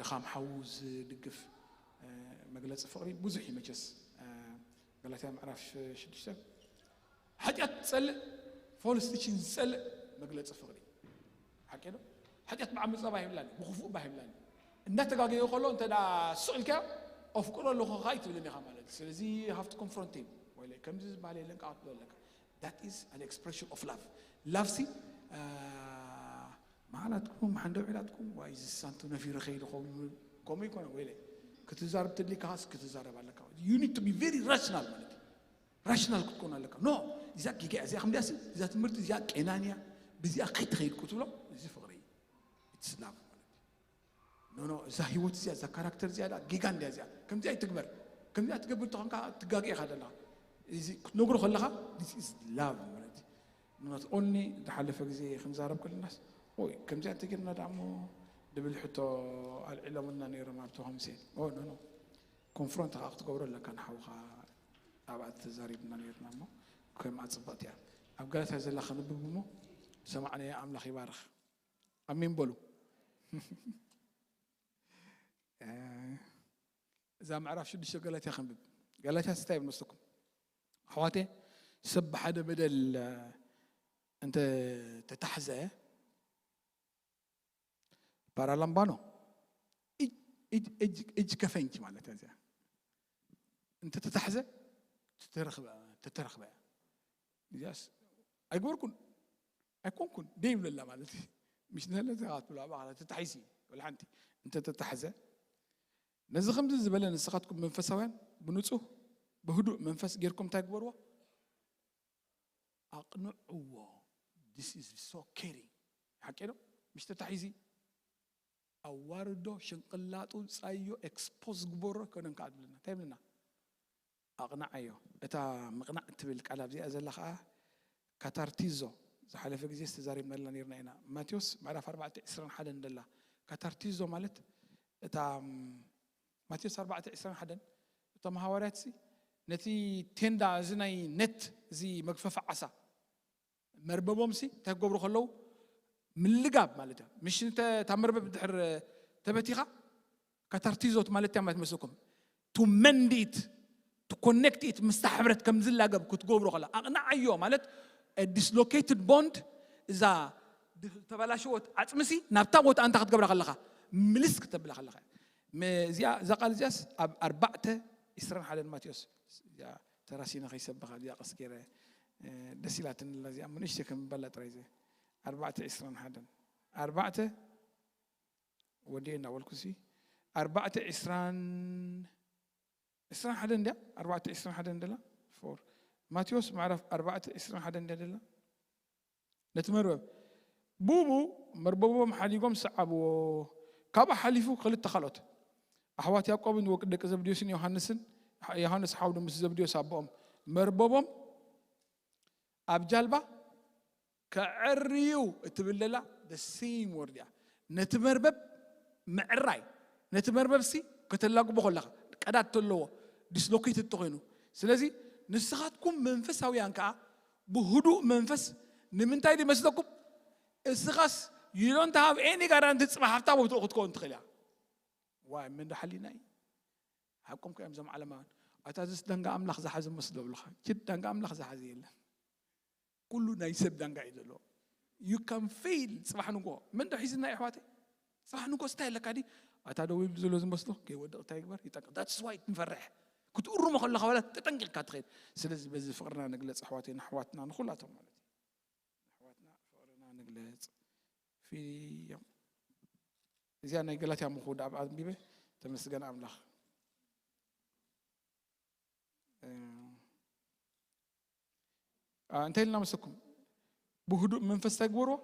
ድኻም ሓዉ ዝድግፍ መግለፂ ፍቕሪ ብዙሕ እዩ መቸስ። ገላትያ ምዕራፍ ሽዱሽተ ሓጢኣት ትጸልእ ፎልስ ቲቺን ዝጸልእ መግለጺ ፍቕሪ ሓቂ ዶ? ሓጢኣት ብዓመጻ ባህ ይብላኒ ብክፉእ ባህ ይብላኒ እንዳተጋገየ ከሎ እንተ ስቕ ኢልካ ኣፍቅሮ ኣለኹ ኸዓ ይትብልን ኢኻ ማለት እዩ። ስለዚ ሃፍቲ ኮንፍሮንት ወይ ከምዚ ዝበሃል የለን ከዓ ክትብሎ ኣለካ። That is an expression of love። ላቭሲ መዓላትኩም ሓንደ ውዒላትኩም ዋይ ዝሳንቱ ነፊረ ከይዱ ከምኡ ይኮነ ወይለ ክትዛረብ ትድሊ ካስ ክትዛረብ ኣለካ። You need to be very rational ማለት እዩ። ራሽናል ክትኮን ኣለካ። ኖ እዚኣ ጌጋ እያ፣ እዚኣ ከምዚኣ እዚኣ ትምህርቲ እዚኣ ቄናን እያ ብዚኣ ከይትኸይድ ክትብሎ እዚ ፍቕሪ እዩ። ኢትስ ላቭ ማለት እዩ። ኖ ኖ እዛ ህይወት እዚኣ እዛ ካራክተር እዚኣ ዳ ጌጋ እንዲያ እዚኣ ከምዚኣ ይትግበር ከምዚኣ ትገብር ተኾንካ ትጋገ ኢኻ ዘለኻ። እዚ ክትነግሮ ከለኻ this is love ማለት እዩ። Not only ዝሓለፈ ግዜ ክንዛረብ ከለናስ ኦይ ከምዚኣ እንተጌርና ዳሞ ድብል ሕቶ ኣልዒሎምና ነይሮም ኣብቲ ሆምሴ ኖ ኖ ኮንፍሮንት ከዓ ክትገብሮ ኣለካ ንሓውካ ኣብኣ ተዛሪብና ነርና እሞ ከምኣ ፅብቕቲ እያ። ኣብ ገላትያ ዘላ ከንብብ እሞ ዝሰማዕናዮ ኣምላኽ ይባርኽ። ኣሜን በሉ። እዛ ምዕራፍ ሽዱሽተ ገላትያ ከንብብ። ገላትያ ስታይ ይመስለኩም ኣሕዋቴ? ሰብ ብሓደ በደል እንተ ተታሕዘ ፓራላምባኖ እጅ ከፈንጅ ማለት እያ እዚኣ። እንተተታሕዘ ተተረኽበ ተተረኽበ እያ። እዚኣስ ኣይግበርኩን ኣይኮንኩን ደይ ይብለላ ማለት እዩ። ምሽ ነለ ዘኻት ብላ ባዕላ ተታሒሲ ወላ ሓንቲ እንተተታሕዘ ነዚ ከምዚ ዝበለ ንስኻትኩም መንፈሳውያን ብንጹህ ብህዱእ መንፈስ ጌርኩም እንታይ ግበርዎ? ኣቕንዕዎ። This is so caring ሓቂ ዶ? ምሽ ተታሒዚ ኣዋርዶ ሽንቅላጡ ጻዮ ኤክስፖዝ ግበሮ ኣይኮነን ከዓ ትብለና እንታይ ይብለና? ኣቕንዓዮ። እታ ምቕናዕ እትብል ቃል ኣብዚኣ ዘላ ከዓ ካታርቲዞ። ዝሓለፈ ግዜ ዝተዛሪብናላ ነርና ኢና። ማቴዎስ ምዕራፍ ኣርባዕተ ዕስራን ሓደን ደላ ካታርቲዞ ማለት እታ ማቴዎስ ኣርባዕተ ዕስራን ሓደን እቶም ሃዋርያትሲ ነቲ ቴንዳ እዚ ናይ ነት እዚ መግፈፊ ዓሳ መርበቦምሲ እንታይ ክገብሩ ከለዉ ምልጋብ ማለት እዩ። ምሽ እታ መርበብ ድሕር ተበቲኻ ካታርቲዞት ማለት እያ ማለት መስልኩም to mend it to connect it ምስታ ሕብረት ከም ዝላገብ ክትገብሩ ከላ ኣቕንዓዮ ማለት dislocated bond እዛ ተበላሸወት ዓፅምሲ ናብታ ቦታ እንታ ክትገብራ ከለኻ ምልስ ክተብላ ከለኻ እዚኣ እዛ ቃል እዚኣስ ኣብ ኣርባዕተ ዕስራን ሓደን ማቴዎስ እዚኣ ተራሲነ ከይሰብኻ እዚኣ ቀስ ገይረ ደስ ኢላትኒ ኣላ እዚኣ ምንእሽተ ከም በላ ጥራይ ዘ ኣርባዕተ ዕስራን ሓደን ኣርባዕተ ወዲኤ እናበልኩ ሲ ኣርባዕተ ዕስራን ዕስራን ሓደን እንድያ ኣርባዕተ ዕስራን ሓደን ደላ ፎር ማቴዎስ ምዕራፍ ኣርባዕተ ዕስራን ሓደን እንድያ ደላ ነቲ መርበብ ብኡ መርበቦም ሓዲጎም ሰዓብዎ። ካብኡ ሓሊፉ ክልተ ካልኦት ኣሕዋት ያዕቆብን ወ- ደቂ ዘብድዮስን ዮሃንስን ዮሃንስ ሓው ምስ ዘብድዮስ ኣቦኦም መርበቦም ኣብ ጃልባ ከዕርዩ እትብል ዘላ the same word እያ። ነቲ መርበብ ምዕራይ ነቲ መርበብ ሲ ከተላግቦ ከለኻ ቀዳድ ተለዎ ዲስሎኬት እተኮይኑ ስለዚ ንስኻትኩም መንፈሳውያን ከዓ ብህዱእ መንፈስ ንምንታይ ድመስለኩም እስኻስ you don't have any guarantee ፅባሕ ሃብታ ቦትኡ ክትከውን ትኽእል እያ ዋይ ምን ዶ ሓሊና እዩ ሓቆም ከዮም ዞም ዓለማውያን ኣታ ዝስ ደንጋ ኣምላኽ ዝሓዘ መስሎ ብልኻ ችድ ደንጋ ኣምላኽ ዝሓዘ የለን ኩሉ ናይ ሰብ ዳንጋ እዩ ዘለዎ you can fail ፅባሕ ንጎ መን ዶ ሒዝና ኣሕዋተይ ፅባሕ ንጎ ስታይ ኣለካ ዲ ኣታ ደው ኢሉ ዘሎ ዝመስሎ ከይወድቕ እንታይ ይግበር ይጠንቀ that's why ንፈርሕ ክትእርሞ ከለካ ዋላ ተጠንቂቕካ ትኸይድ ስለዚ በዚ ፍቕርና ንግለፅ ኣሕዋተይ ንኣሕዋትና ንኩላቶም ማለት እዩ ኣሕዋትና ፍቕርና ንግለፅ ፊዮም እዚኣ ናይ ገላትያ ምኹድ ኣብ ኣንቢበ ተመስገን ኣምላኽ እንታይ ኢልና መሰኩም ብህዱእ መንፈስ እንታይ ግበርዎ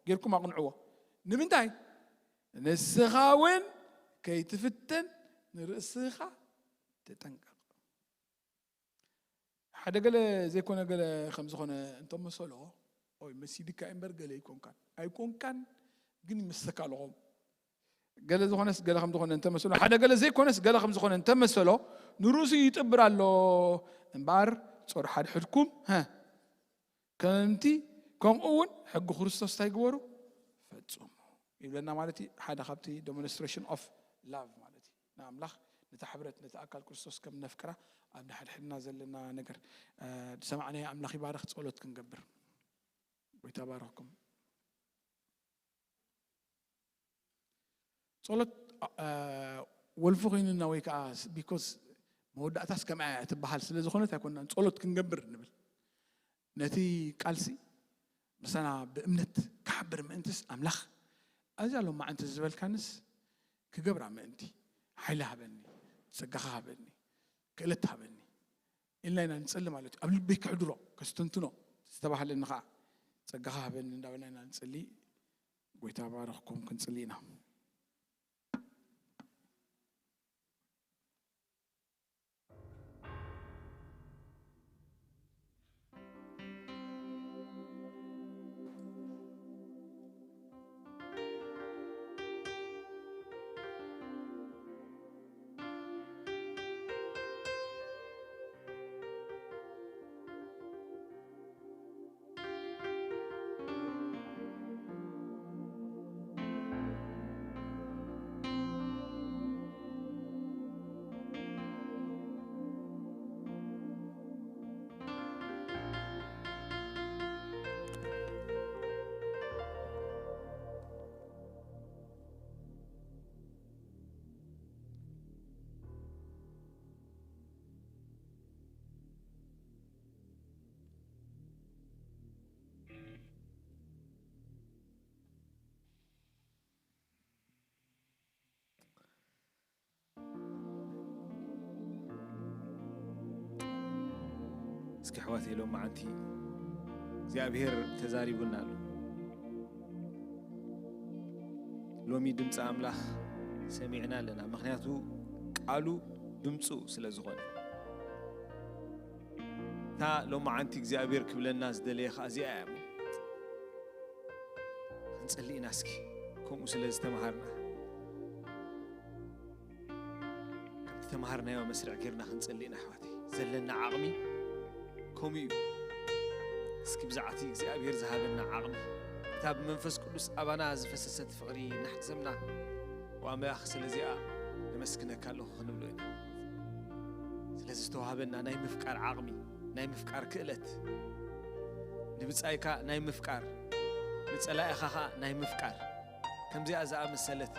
ጌርኩም ኣቕንዕዎ ንምንታይ ንስኻ እውን ከይትፍተን ንርእስኻ ተጠንቀቕ ሓደ ገለ ዘይኮነ ገለ ከም ዝኾነ እንተመሰሎ ኦይ መሲድካ እምበር ገለ ኣይኮንካን ኣይኮንካን ግን ይመሰካ ኣለኹም ገለ ዝኾነስ ገለ ከም ዝኾነ እንተመሰሎ ሓደ ገለ ዘይኮነስ ገለ ከም ዝኾነ እንተመሰሎ ንርእሱ ይጥብር ኣሎ እምበኣር ጾር ሓድሕድኩም ከምቲ ከምኡ እውን ሕጊ ክርስቶስ እንታይ ግበሩ ፈጽሙ ይብለና ማለት እዩ ሓደ ካብቲ demonstration of love ማለት እዩ ንኣምላኽ ነቲ ሕብረት ነቲ ኣካል ክርስቶስ ከም ነፍቅራ ኣብ ንሓድሕድና ዘለና ነገር ዝሰማዕናዮ ኣምላኽ ይባርኽ ጸሎት ክንገብር ጎይታ ባረኽኩም ጸሎት ወልፊ ኮይንና ወይ ከዓ because መወዳእታስ ከምኣ እያ ትበሃል ስለ ዝኾነት ኣይኮንናን ጸሎት ክንገብር ንብል ነቲ ቃልሲ ምሳና ብእምነት ክሓብር ምእንትስ ኣምላኽ ኣዛ ሎማዓንቲ ዝበልካንስ ክገብራ ምእንቲ ሓይሊ ሃበኒ ጸጋኻ ሃበኒ ክእለት ሃበኒ ኢልና ኢና ንጽሊ ማለት እዩ ኣብ ልበይ ክሕድሮ ከስተንትኖ ዝተባህለኒ ከዓ ጸጋኻ ሃበኒ እንዳበልና ኢና ንጽሊ ጎይታ ባረኽኩም ክንጽሊ ኢና እስኪ ኣሕዋተይ፣ ሎመዓንቲ እግዚኣብሔር ተዛሪቡና ኣሎ። ሎሚ ድምፂ ኣምላኽ ሰሚዕና ኣለና፣ ምኽንያቱ ቃሉ ድምፁ ስለ ዝኾነ። እታ ሎመዓንቲ እግዚኣብሔር ክብለና ዝደለየ ኸዓ እዚኣ እያ። ክንጽሊ ኢና እስኪ፣ ከምኡ ስለ ዝተምሃርና፣ ከምቲ ተምሃርናዮ መስርዕ ጌርና ክንጽሊ ኢና ኣሕዋተይ። ዘለና ዓቕሚ ከምኡ እዩ። እስኪ ብዛዕቲ እግዚኣብሔር ዝሃበና ዓቕሚ፣ እታ ብመንፈስ ቅዱስ ኣባና ዝፈሰሰት ፍቕሪ እናሓሰብና፣ "ኦ ኣምላኽ፣ ስለዚኣ ነመስግነካ ኣለኹ" ክንብሎ ኢና። ስለ ዝተዋህበና ናይ ምፍቃር ዓቕሚ፣ ናይ ምፍቃር ክእለት፣ ንብጻይካ ናይ ምፍቃር፣ ንጸላኢኻ ኸኣ ናይ ምፍቃር፣ ከምዚኣ ዝኣመሰለት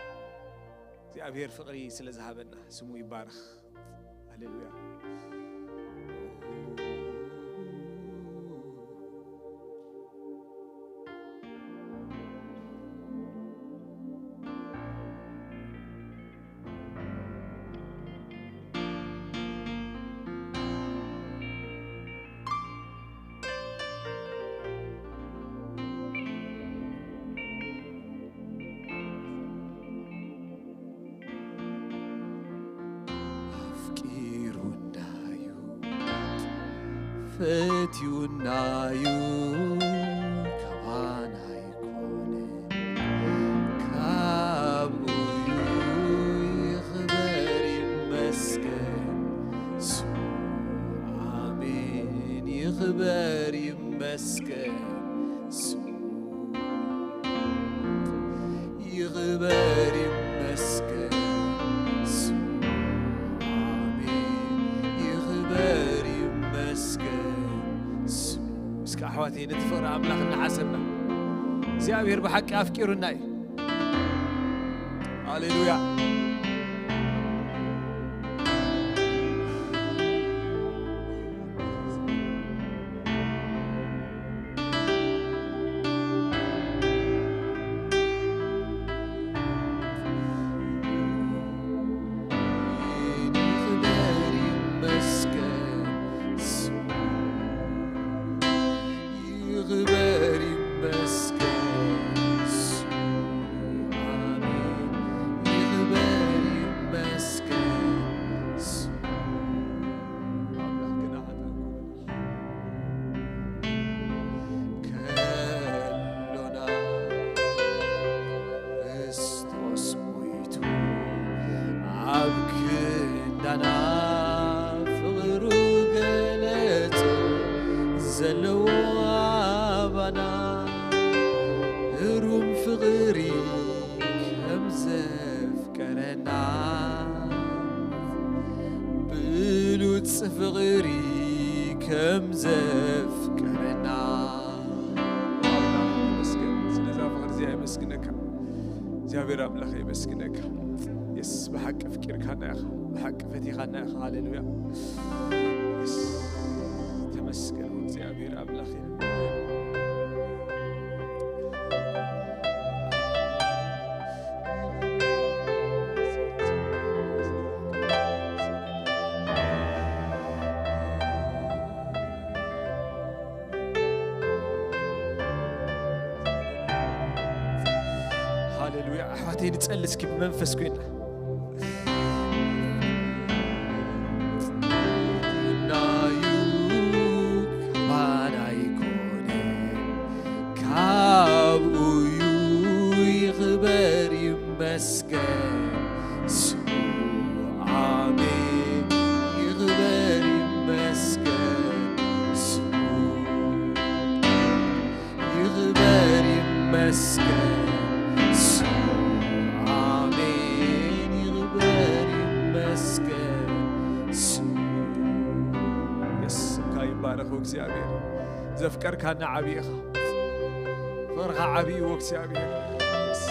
እግዚኣብሔር ፍቕሪ ስለ ዝሃበና ስሙ ይባረኽ። ሃሌሉያ። ኣፍቂሩናዩ፣ ፈትዩናዩ፣ ካባና ኣይኮነን፣ ካብኡ እዩ። ይኽበር ይመስገን ስሙ፣ ኣሜን። ይኽበር ይመስገን ስሙ፣ ይኽበር ይመስገን ስሙ፣ ኣሜን። ይኽበር ይመስገን ስሙ። እስከ ኣሕዋተይ፣ ነቲ ፍቕሪ ኣምላኽ እናሓሰብና፣ እግዚኣብሔር ብሓቂ ኣፍቂሩና እዩ። ሃሌሉያ። ይኽበር ይመስገን ስሙ፣ ይኽበር ይመስገን ስሙ፣ ኣሜን። ይኽበር ይመስገን ስሙ። ኣምላኽ ግና ኃጢኣት ከሎና ክርስቶስ ሞይቱ ኣብ ክንዳና ፍቕሩ ገለጾ፣ ዘለዎ ኣባና ህሩም ፍቕሪ ከም ዘፍቀረና፣ ብሉጽ ፍቕሪ ከም ዘፍቀረና። ኣምላኽ ይመስገን፣ ስለዛ ፍቕሪ እዚኣ የመስግነካ። እግዚኣብሔር ኣምላኽ የመስግነካ። የስ፣ ብሓቂ ኣፍቂርካና ኢኻ፣ ብሓቂ ፈቲኻና ኢኻ። ሃሌሉያ። የስ፣ ተመስገን እግዚኣብሔር ኣምላኽ። ሃሌሉያ። ኣሕዋተይ፣ ንጸሊ እስኪ ብመንፈስ ኮይና። ናዩ ባና ይኮነ፣ ካብኡ እዩ። ይኽበር ይመስገን ስሙ፣ ኣሜን። ይኽበር ይመስገን ስሙ፣ ይኽበር ይመስገን ስሙ፣ ኣሜን። ይኽበር ይመስገን ስሙ። የስ፣ ስምካ ይባረኽ እግዚኣብሔር። ዘፍቀርካና ዓቢ ኢኻ። ፍቕርኻ ዓቢ እዩ እግዚኣብሔር። የስ።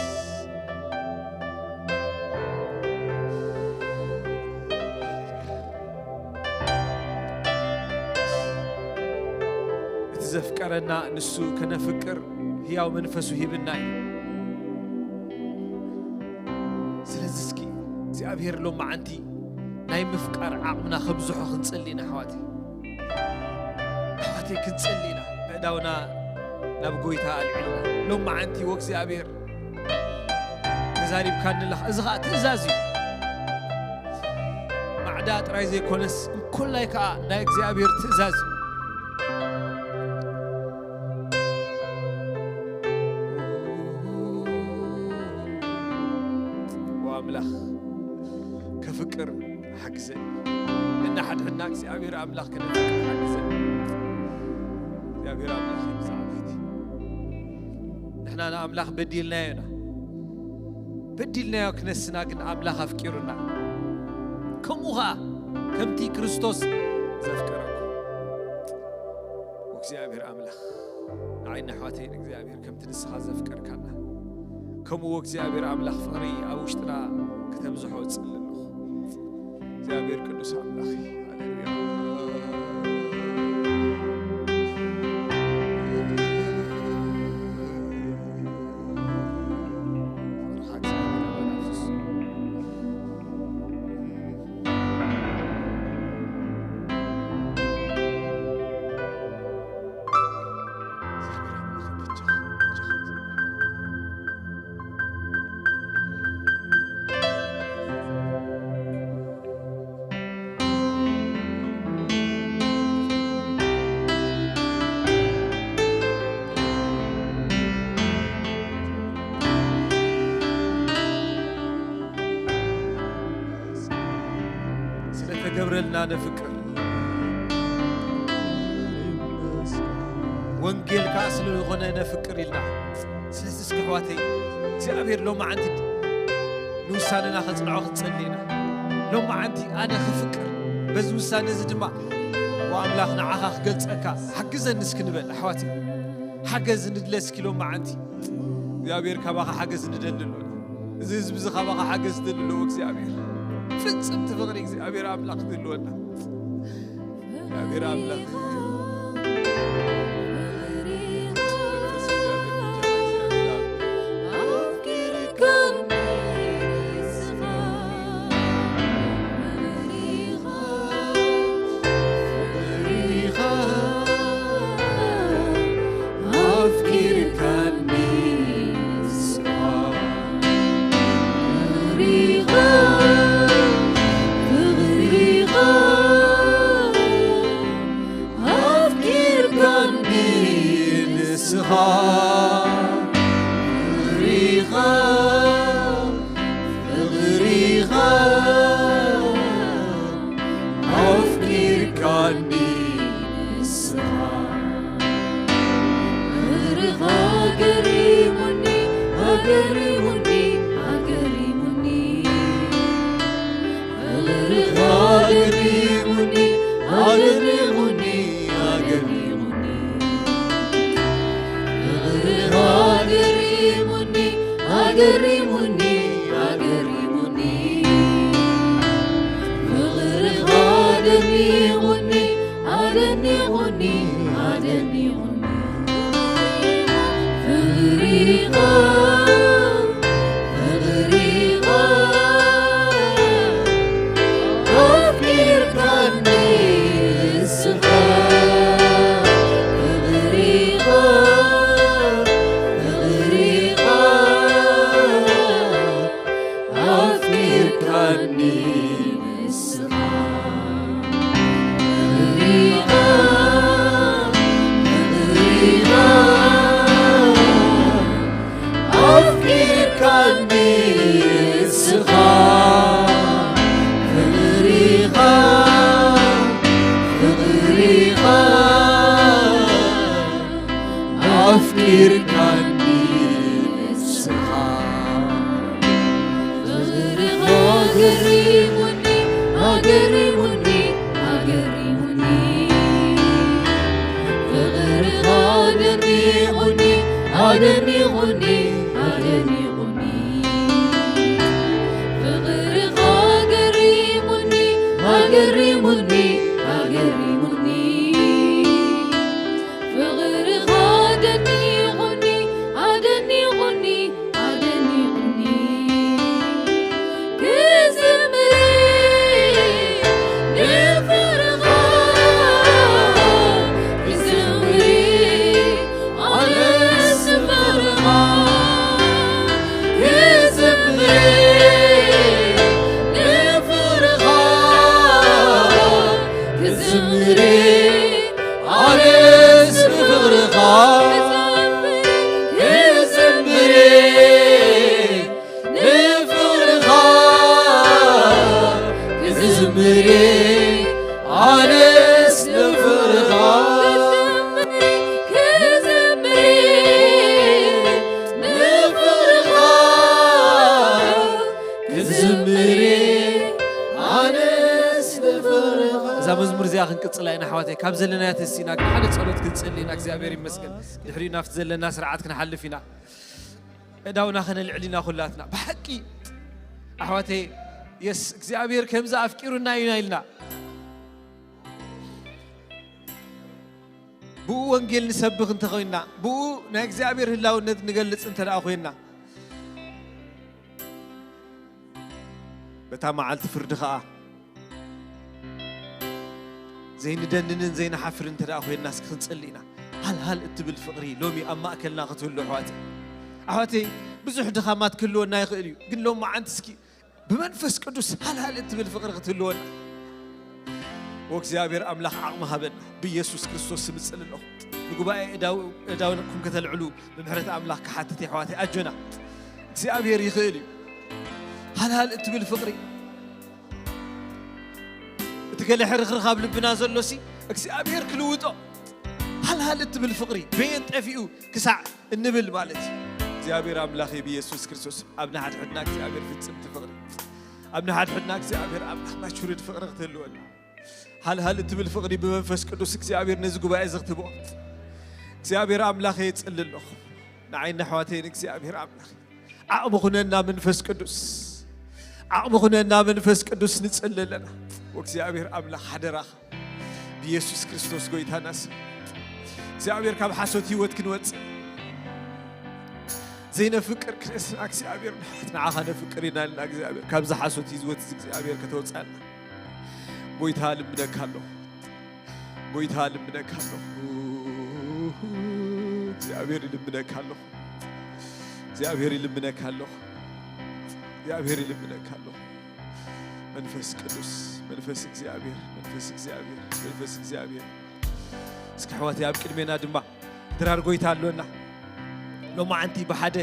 እቲ ዘፍቀረና ንሱ ከነፍቅር ህያው መንፈሱ ሂብና እዩ። ስለዚ እስኪ እግዚኣብሔር ሎመዓንቲ ናይ ምፍቃር ዓቕምና ከብዝሖ ክንጽሊ ኢና ኣሕዋተይ። ክንጽሊ ኢና። ምእዳውና ናብ ጎይታ ኣልዒልና ሎም መዓንቲ ወእግዚኣብሔር ተዛሪብካኒ ኣለኻ። እዚ ኸኣ ትእዛዝ እዩ። ማዕዳ ጥራይ ዘይኮነስ እንኮላይ ከኣ ናይ እግዚኣብሔር ትእዛዝ እዩ። ወኣምላኽ ከፍቅር ሓግዘን። እናሓድሕድና እግዚኣብሔር ኣምላኽ ከነፍቅር ሓግዘን። እግዚኣብሔር ኣምላኽ ይብዛዕ ቤቲ። ንሕና ንኣምላኽ በዲልናዮ ኢና። በዲልናዮ ክነስና ግን ኣምላኽ ኣፍቂሩና። ከምኡ ኸኣ ከምቲ ክርስቶስ ዘፍቀረኩም። ወእግዚኣብሔር ኣምላኽ ንዓይን ኣሕዋተይን እግዚኣብሔር ከምቲ ንስኻ ዘፍቀርካና፣ ከምኡ ወእግዚኣብሔር ኣምላኽ ፍቕሪ ኣብ ውሽጥና ከተብዝሖ እጽሊ ኣለኹ። እግዚኣብሔር ቅዱስ ኣምላኽ እዩ። ሃሌሉያ። ስለተገብረልና ነፍቅር፣ ወንጌል ከኣ ስለዝኾነ ነፍቅር ኢልና። ስለዚ እስኪ ኣሕዋተይ እግዚኣብሔር ሎማዓንቲ ንውሳነና ከጽንዖ ክንጸሊ ኢና። ሎማዓንቲ ኣነ ክፍቅር በዚ ውሳነ እዚ ድማ ወኣምላኽ ንዓኻ ክገልጸካ ሓግዘኒ እስኪ ንበል ኣሕዋተይ። ሓገዝ ንድለ እስኪ ሎማዓንቲ እግዚኣብሔር ካባኻ ሓገዝ ንደሊ ኣሎ። እዚ ህዝቢ እዚ ካባኻ ሓገዝ ዝደሊ ኣለዎ እግዚኣብሔር። ፍጽምቲ ፍቕሪ እግዚኣብሔር ኣምላኽ ዝህልወና። እግዚኣብሔር ኣምላኽ ኣነስ ንፍቕርኻ ክዘምር፣ ንፍቕርኻ ክዝምር፣ ኣነስ ንፍቕርኻ። እዛ መዝሙር እዚኣ ክንቅጽላ ኢና ኣሕዋተይ። ካብ ዘለናዮ ተሲና ግን ሓደ ጸሎት ክንጽሊ ኢና። እግዚኣብሔር ይመስገን። ድሕሪኡ ናብቲ ዘለና ስርዓት ክንሓልፍ ኢና። እዳውና ከነልዕል ኢና ኩላትና። ብሓቂ ኣሕዋተይ፣ የስ እግዚኣብሔር ከምዚ ኣፍቂሩና ኢና ኢልና ብኡ ወንጌል ንሰብኽ እንተኾይንና፣ ብኡ ናይ እግዚኣብሔር ህላውነት ንገልጽ እንተ ደኣ ኮይንና፣ በታ መዓልቲ ፍርዲ ኸኣ ዘይንደንንን ዘይንሓፍርን እንተ ደኣ ኮይንና፣ እስኪ ክንጽሊ ኢና። ሃልሃል እትብል ፍቕሪ ሎሚ ኣብ ማእከልና ክትህሉ ኣሕዋተይ። ኣሕዋተይ፣ ብዙሕ ድኻማት ክህልወና ይኽእል እዩ፣ ግን ሎሚ መዓንቲ እስኪ ብመንፈስ ቅዱስ ሃልሃል እትብል ፍቕሪ ክትህልወና። ወእግዚኣብሔር ኣምላኽ ዓቕሚ ሃበና። ብኢየሱስ ክርስቶስ ስም እጽሊ ኣለኹ። ንጉባኤ እዳው-፣ እዳውኩም ከተልዕሉ ብምሕረት ኣምላኽ ክሓትት የሕዋተይ። ኣጆና። እግዚኣብሔር ይኽእል እዩ። ሃልሃል እትብል ፍቕሪ። እቲ ገለ ሕርኽርኽ ኣብ ልብና ዘሎሲ እግዚኣብሔር ክልውጦ። ሃልሃል እትብል ፍቕሪ በየን ጠፊኡ ክሳዕ እንብል ማለት እዩ። እግዚኣብሔር ኣምላኽ ብኢየሱስ ክርስቶስ ኣብ ንሓድሕድና እግዚኣብሔር ፍጽምቲ ፍቕሪ፣ ኣብ ንሓድሕድና እግዚኣብሔር ኣምላኽ ማቹርድ ፍቕሪ ክትህልወና። ሃልሃል እትብል ፍቕሪ ብመንፈስ ቅዱስ እግዚኣብሔር ነዚ ጉባኤ ዘኽትቦ እግዚኣብሔር ኣምላኽ የጽሊ ኣለኹ። ንዓይን ኣሕዋተይን እግዚኣብሔር ኣምላኽ ዓቕሚ ኩነና መንፈስ ቅዱስ፣ ዓቕሚ ኩነና መንፈስ ቅዱስ ንጽሊ ኣለና። ወእግዚኣብሔር ኣምላኽ ሓደራኻ ብኢየሱስ ክርስቶስ ጎይታና ስም። እግዚኣብሔር ካብ ሓሶት ህይወት ክንወጽእ ዘይነፍቅር ክርስትና እግዚኣብሔር ንዓኻ ነፍቅር ኢና ኢልና እግዚኣብሔር ካብዚ ሓሶት ህይወት እግዚኣብሔር ከተውጽኣና ጎይታ ልምነካ ኣለኹ። ጎይታ ልምነካ ኣለኹ። እግዚኣብሔር ይልምነካ ኣለኹ። እግዚኣብሔር ይልምነካ ኣለኹ። እግዚኣብሔር ይልምነካ ኣለኹ። መንፈስ ቅዱስ፣ መንፈስ እግዚኣብሔር፣ መንፈስ እግዚኣብሔር፣ መንፈስ እግዚኣብሔር። እስኪ ኣሕዋተይ ኣብ ቅድሜና ድማ ድራር ጎይታ ኣሎና። ሎማዓንቲ ብሓደ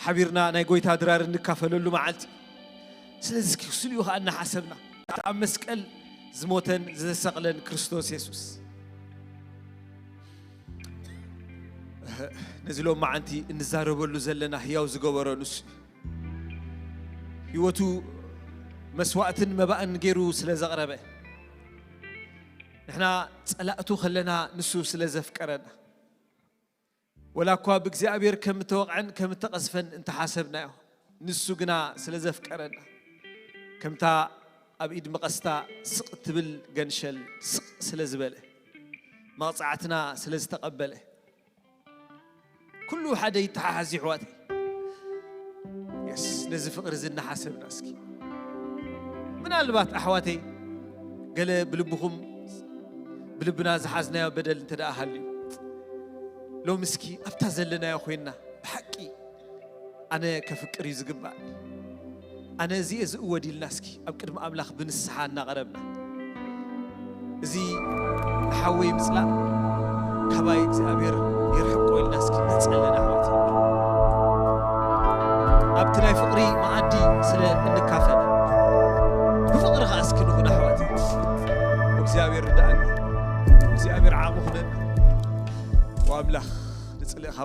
ሓቢርና ናይ ጎይታ ድራር እንካፈለሉ መዓልቲ። ስለዚ እስኪ ስሊኡ ኸኣ እናሓሰብና፣ እቲ ኣብ መስቀል ዝሞተን ዝተሰቕለን ክርስቶስ የሱስ። ነዚ ሎማዓንቲ እንዛረበሉ ዘለና ህያው ዝገበሮ ንሱ እዩ። ህይወቱ መስዋእትን መባእን ገይሩ ስለ ዘቕረበ፣ ንሕና ጸላእቱ ከለና ንሱ ስለ ዘፍቀረና፣ ወላ እኳ ብእግዚኣብሔር ከም እተወቕዐን ከም እተቐዝፈን እንተሓሰብናዮ፣ ንሱ ግና ስለ ዘፍቀረና፣ ከምታ ኣብ ኢድ መቐስታ ስቕ እትብል ገንሸል ስቕ ስለ ዝበለ፣ መቕጻዕትና ስለ ዝተቐበለ፣ ኩሉ ሓደ ይተሓሓዝ እዩ ኣሕዋተይ። የስ፣ ነዚ ፍቕሪ እዚ እናሓሰብና እስኪ ምናልባት ኣሕዋተይ ገለ ብልብኹም ብልብና ዝሓዝናዮ በደል እንተ ደኣ ሃልዩ፣ ሎሚ እስኪ ኣብታ ዘለናዮ ኮይንና ብሓቂ ኣነ ከፍቅር እዩ ዝግባእ፣ ኣነ እዚ እየ ዝእወድ ኢልና እስኪ ኣብ ቅድሚ ኣምላኽ ብንስሓ እናቐረብና፣ እዚ ንሓወይ ምጽላእ ካባይ እግዚኣብሔር የርሕቆ ኢልና እስኪ ንጸልን ኣሕዋት። ኣብቲ ናይ ፍቕሪ መኣዲ ስለ እንካፈል ብፍቕሪ ኸዓ እስኪ ንኹን ኣሕዋት። እግዚኣብሔር ርዳእና፣ እግዚኣብሔር ዓቕሚ ኩነና። ወኣምላኽ ንጽልእኻ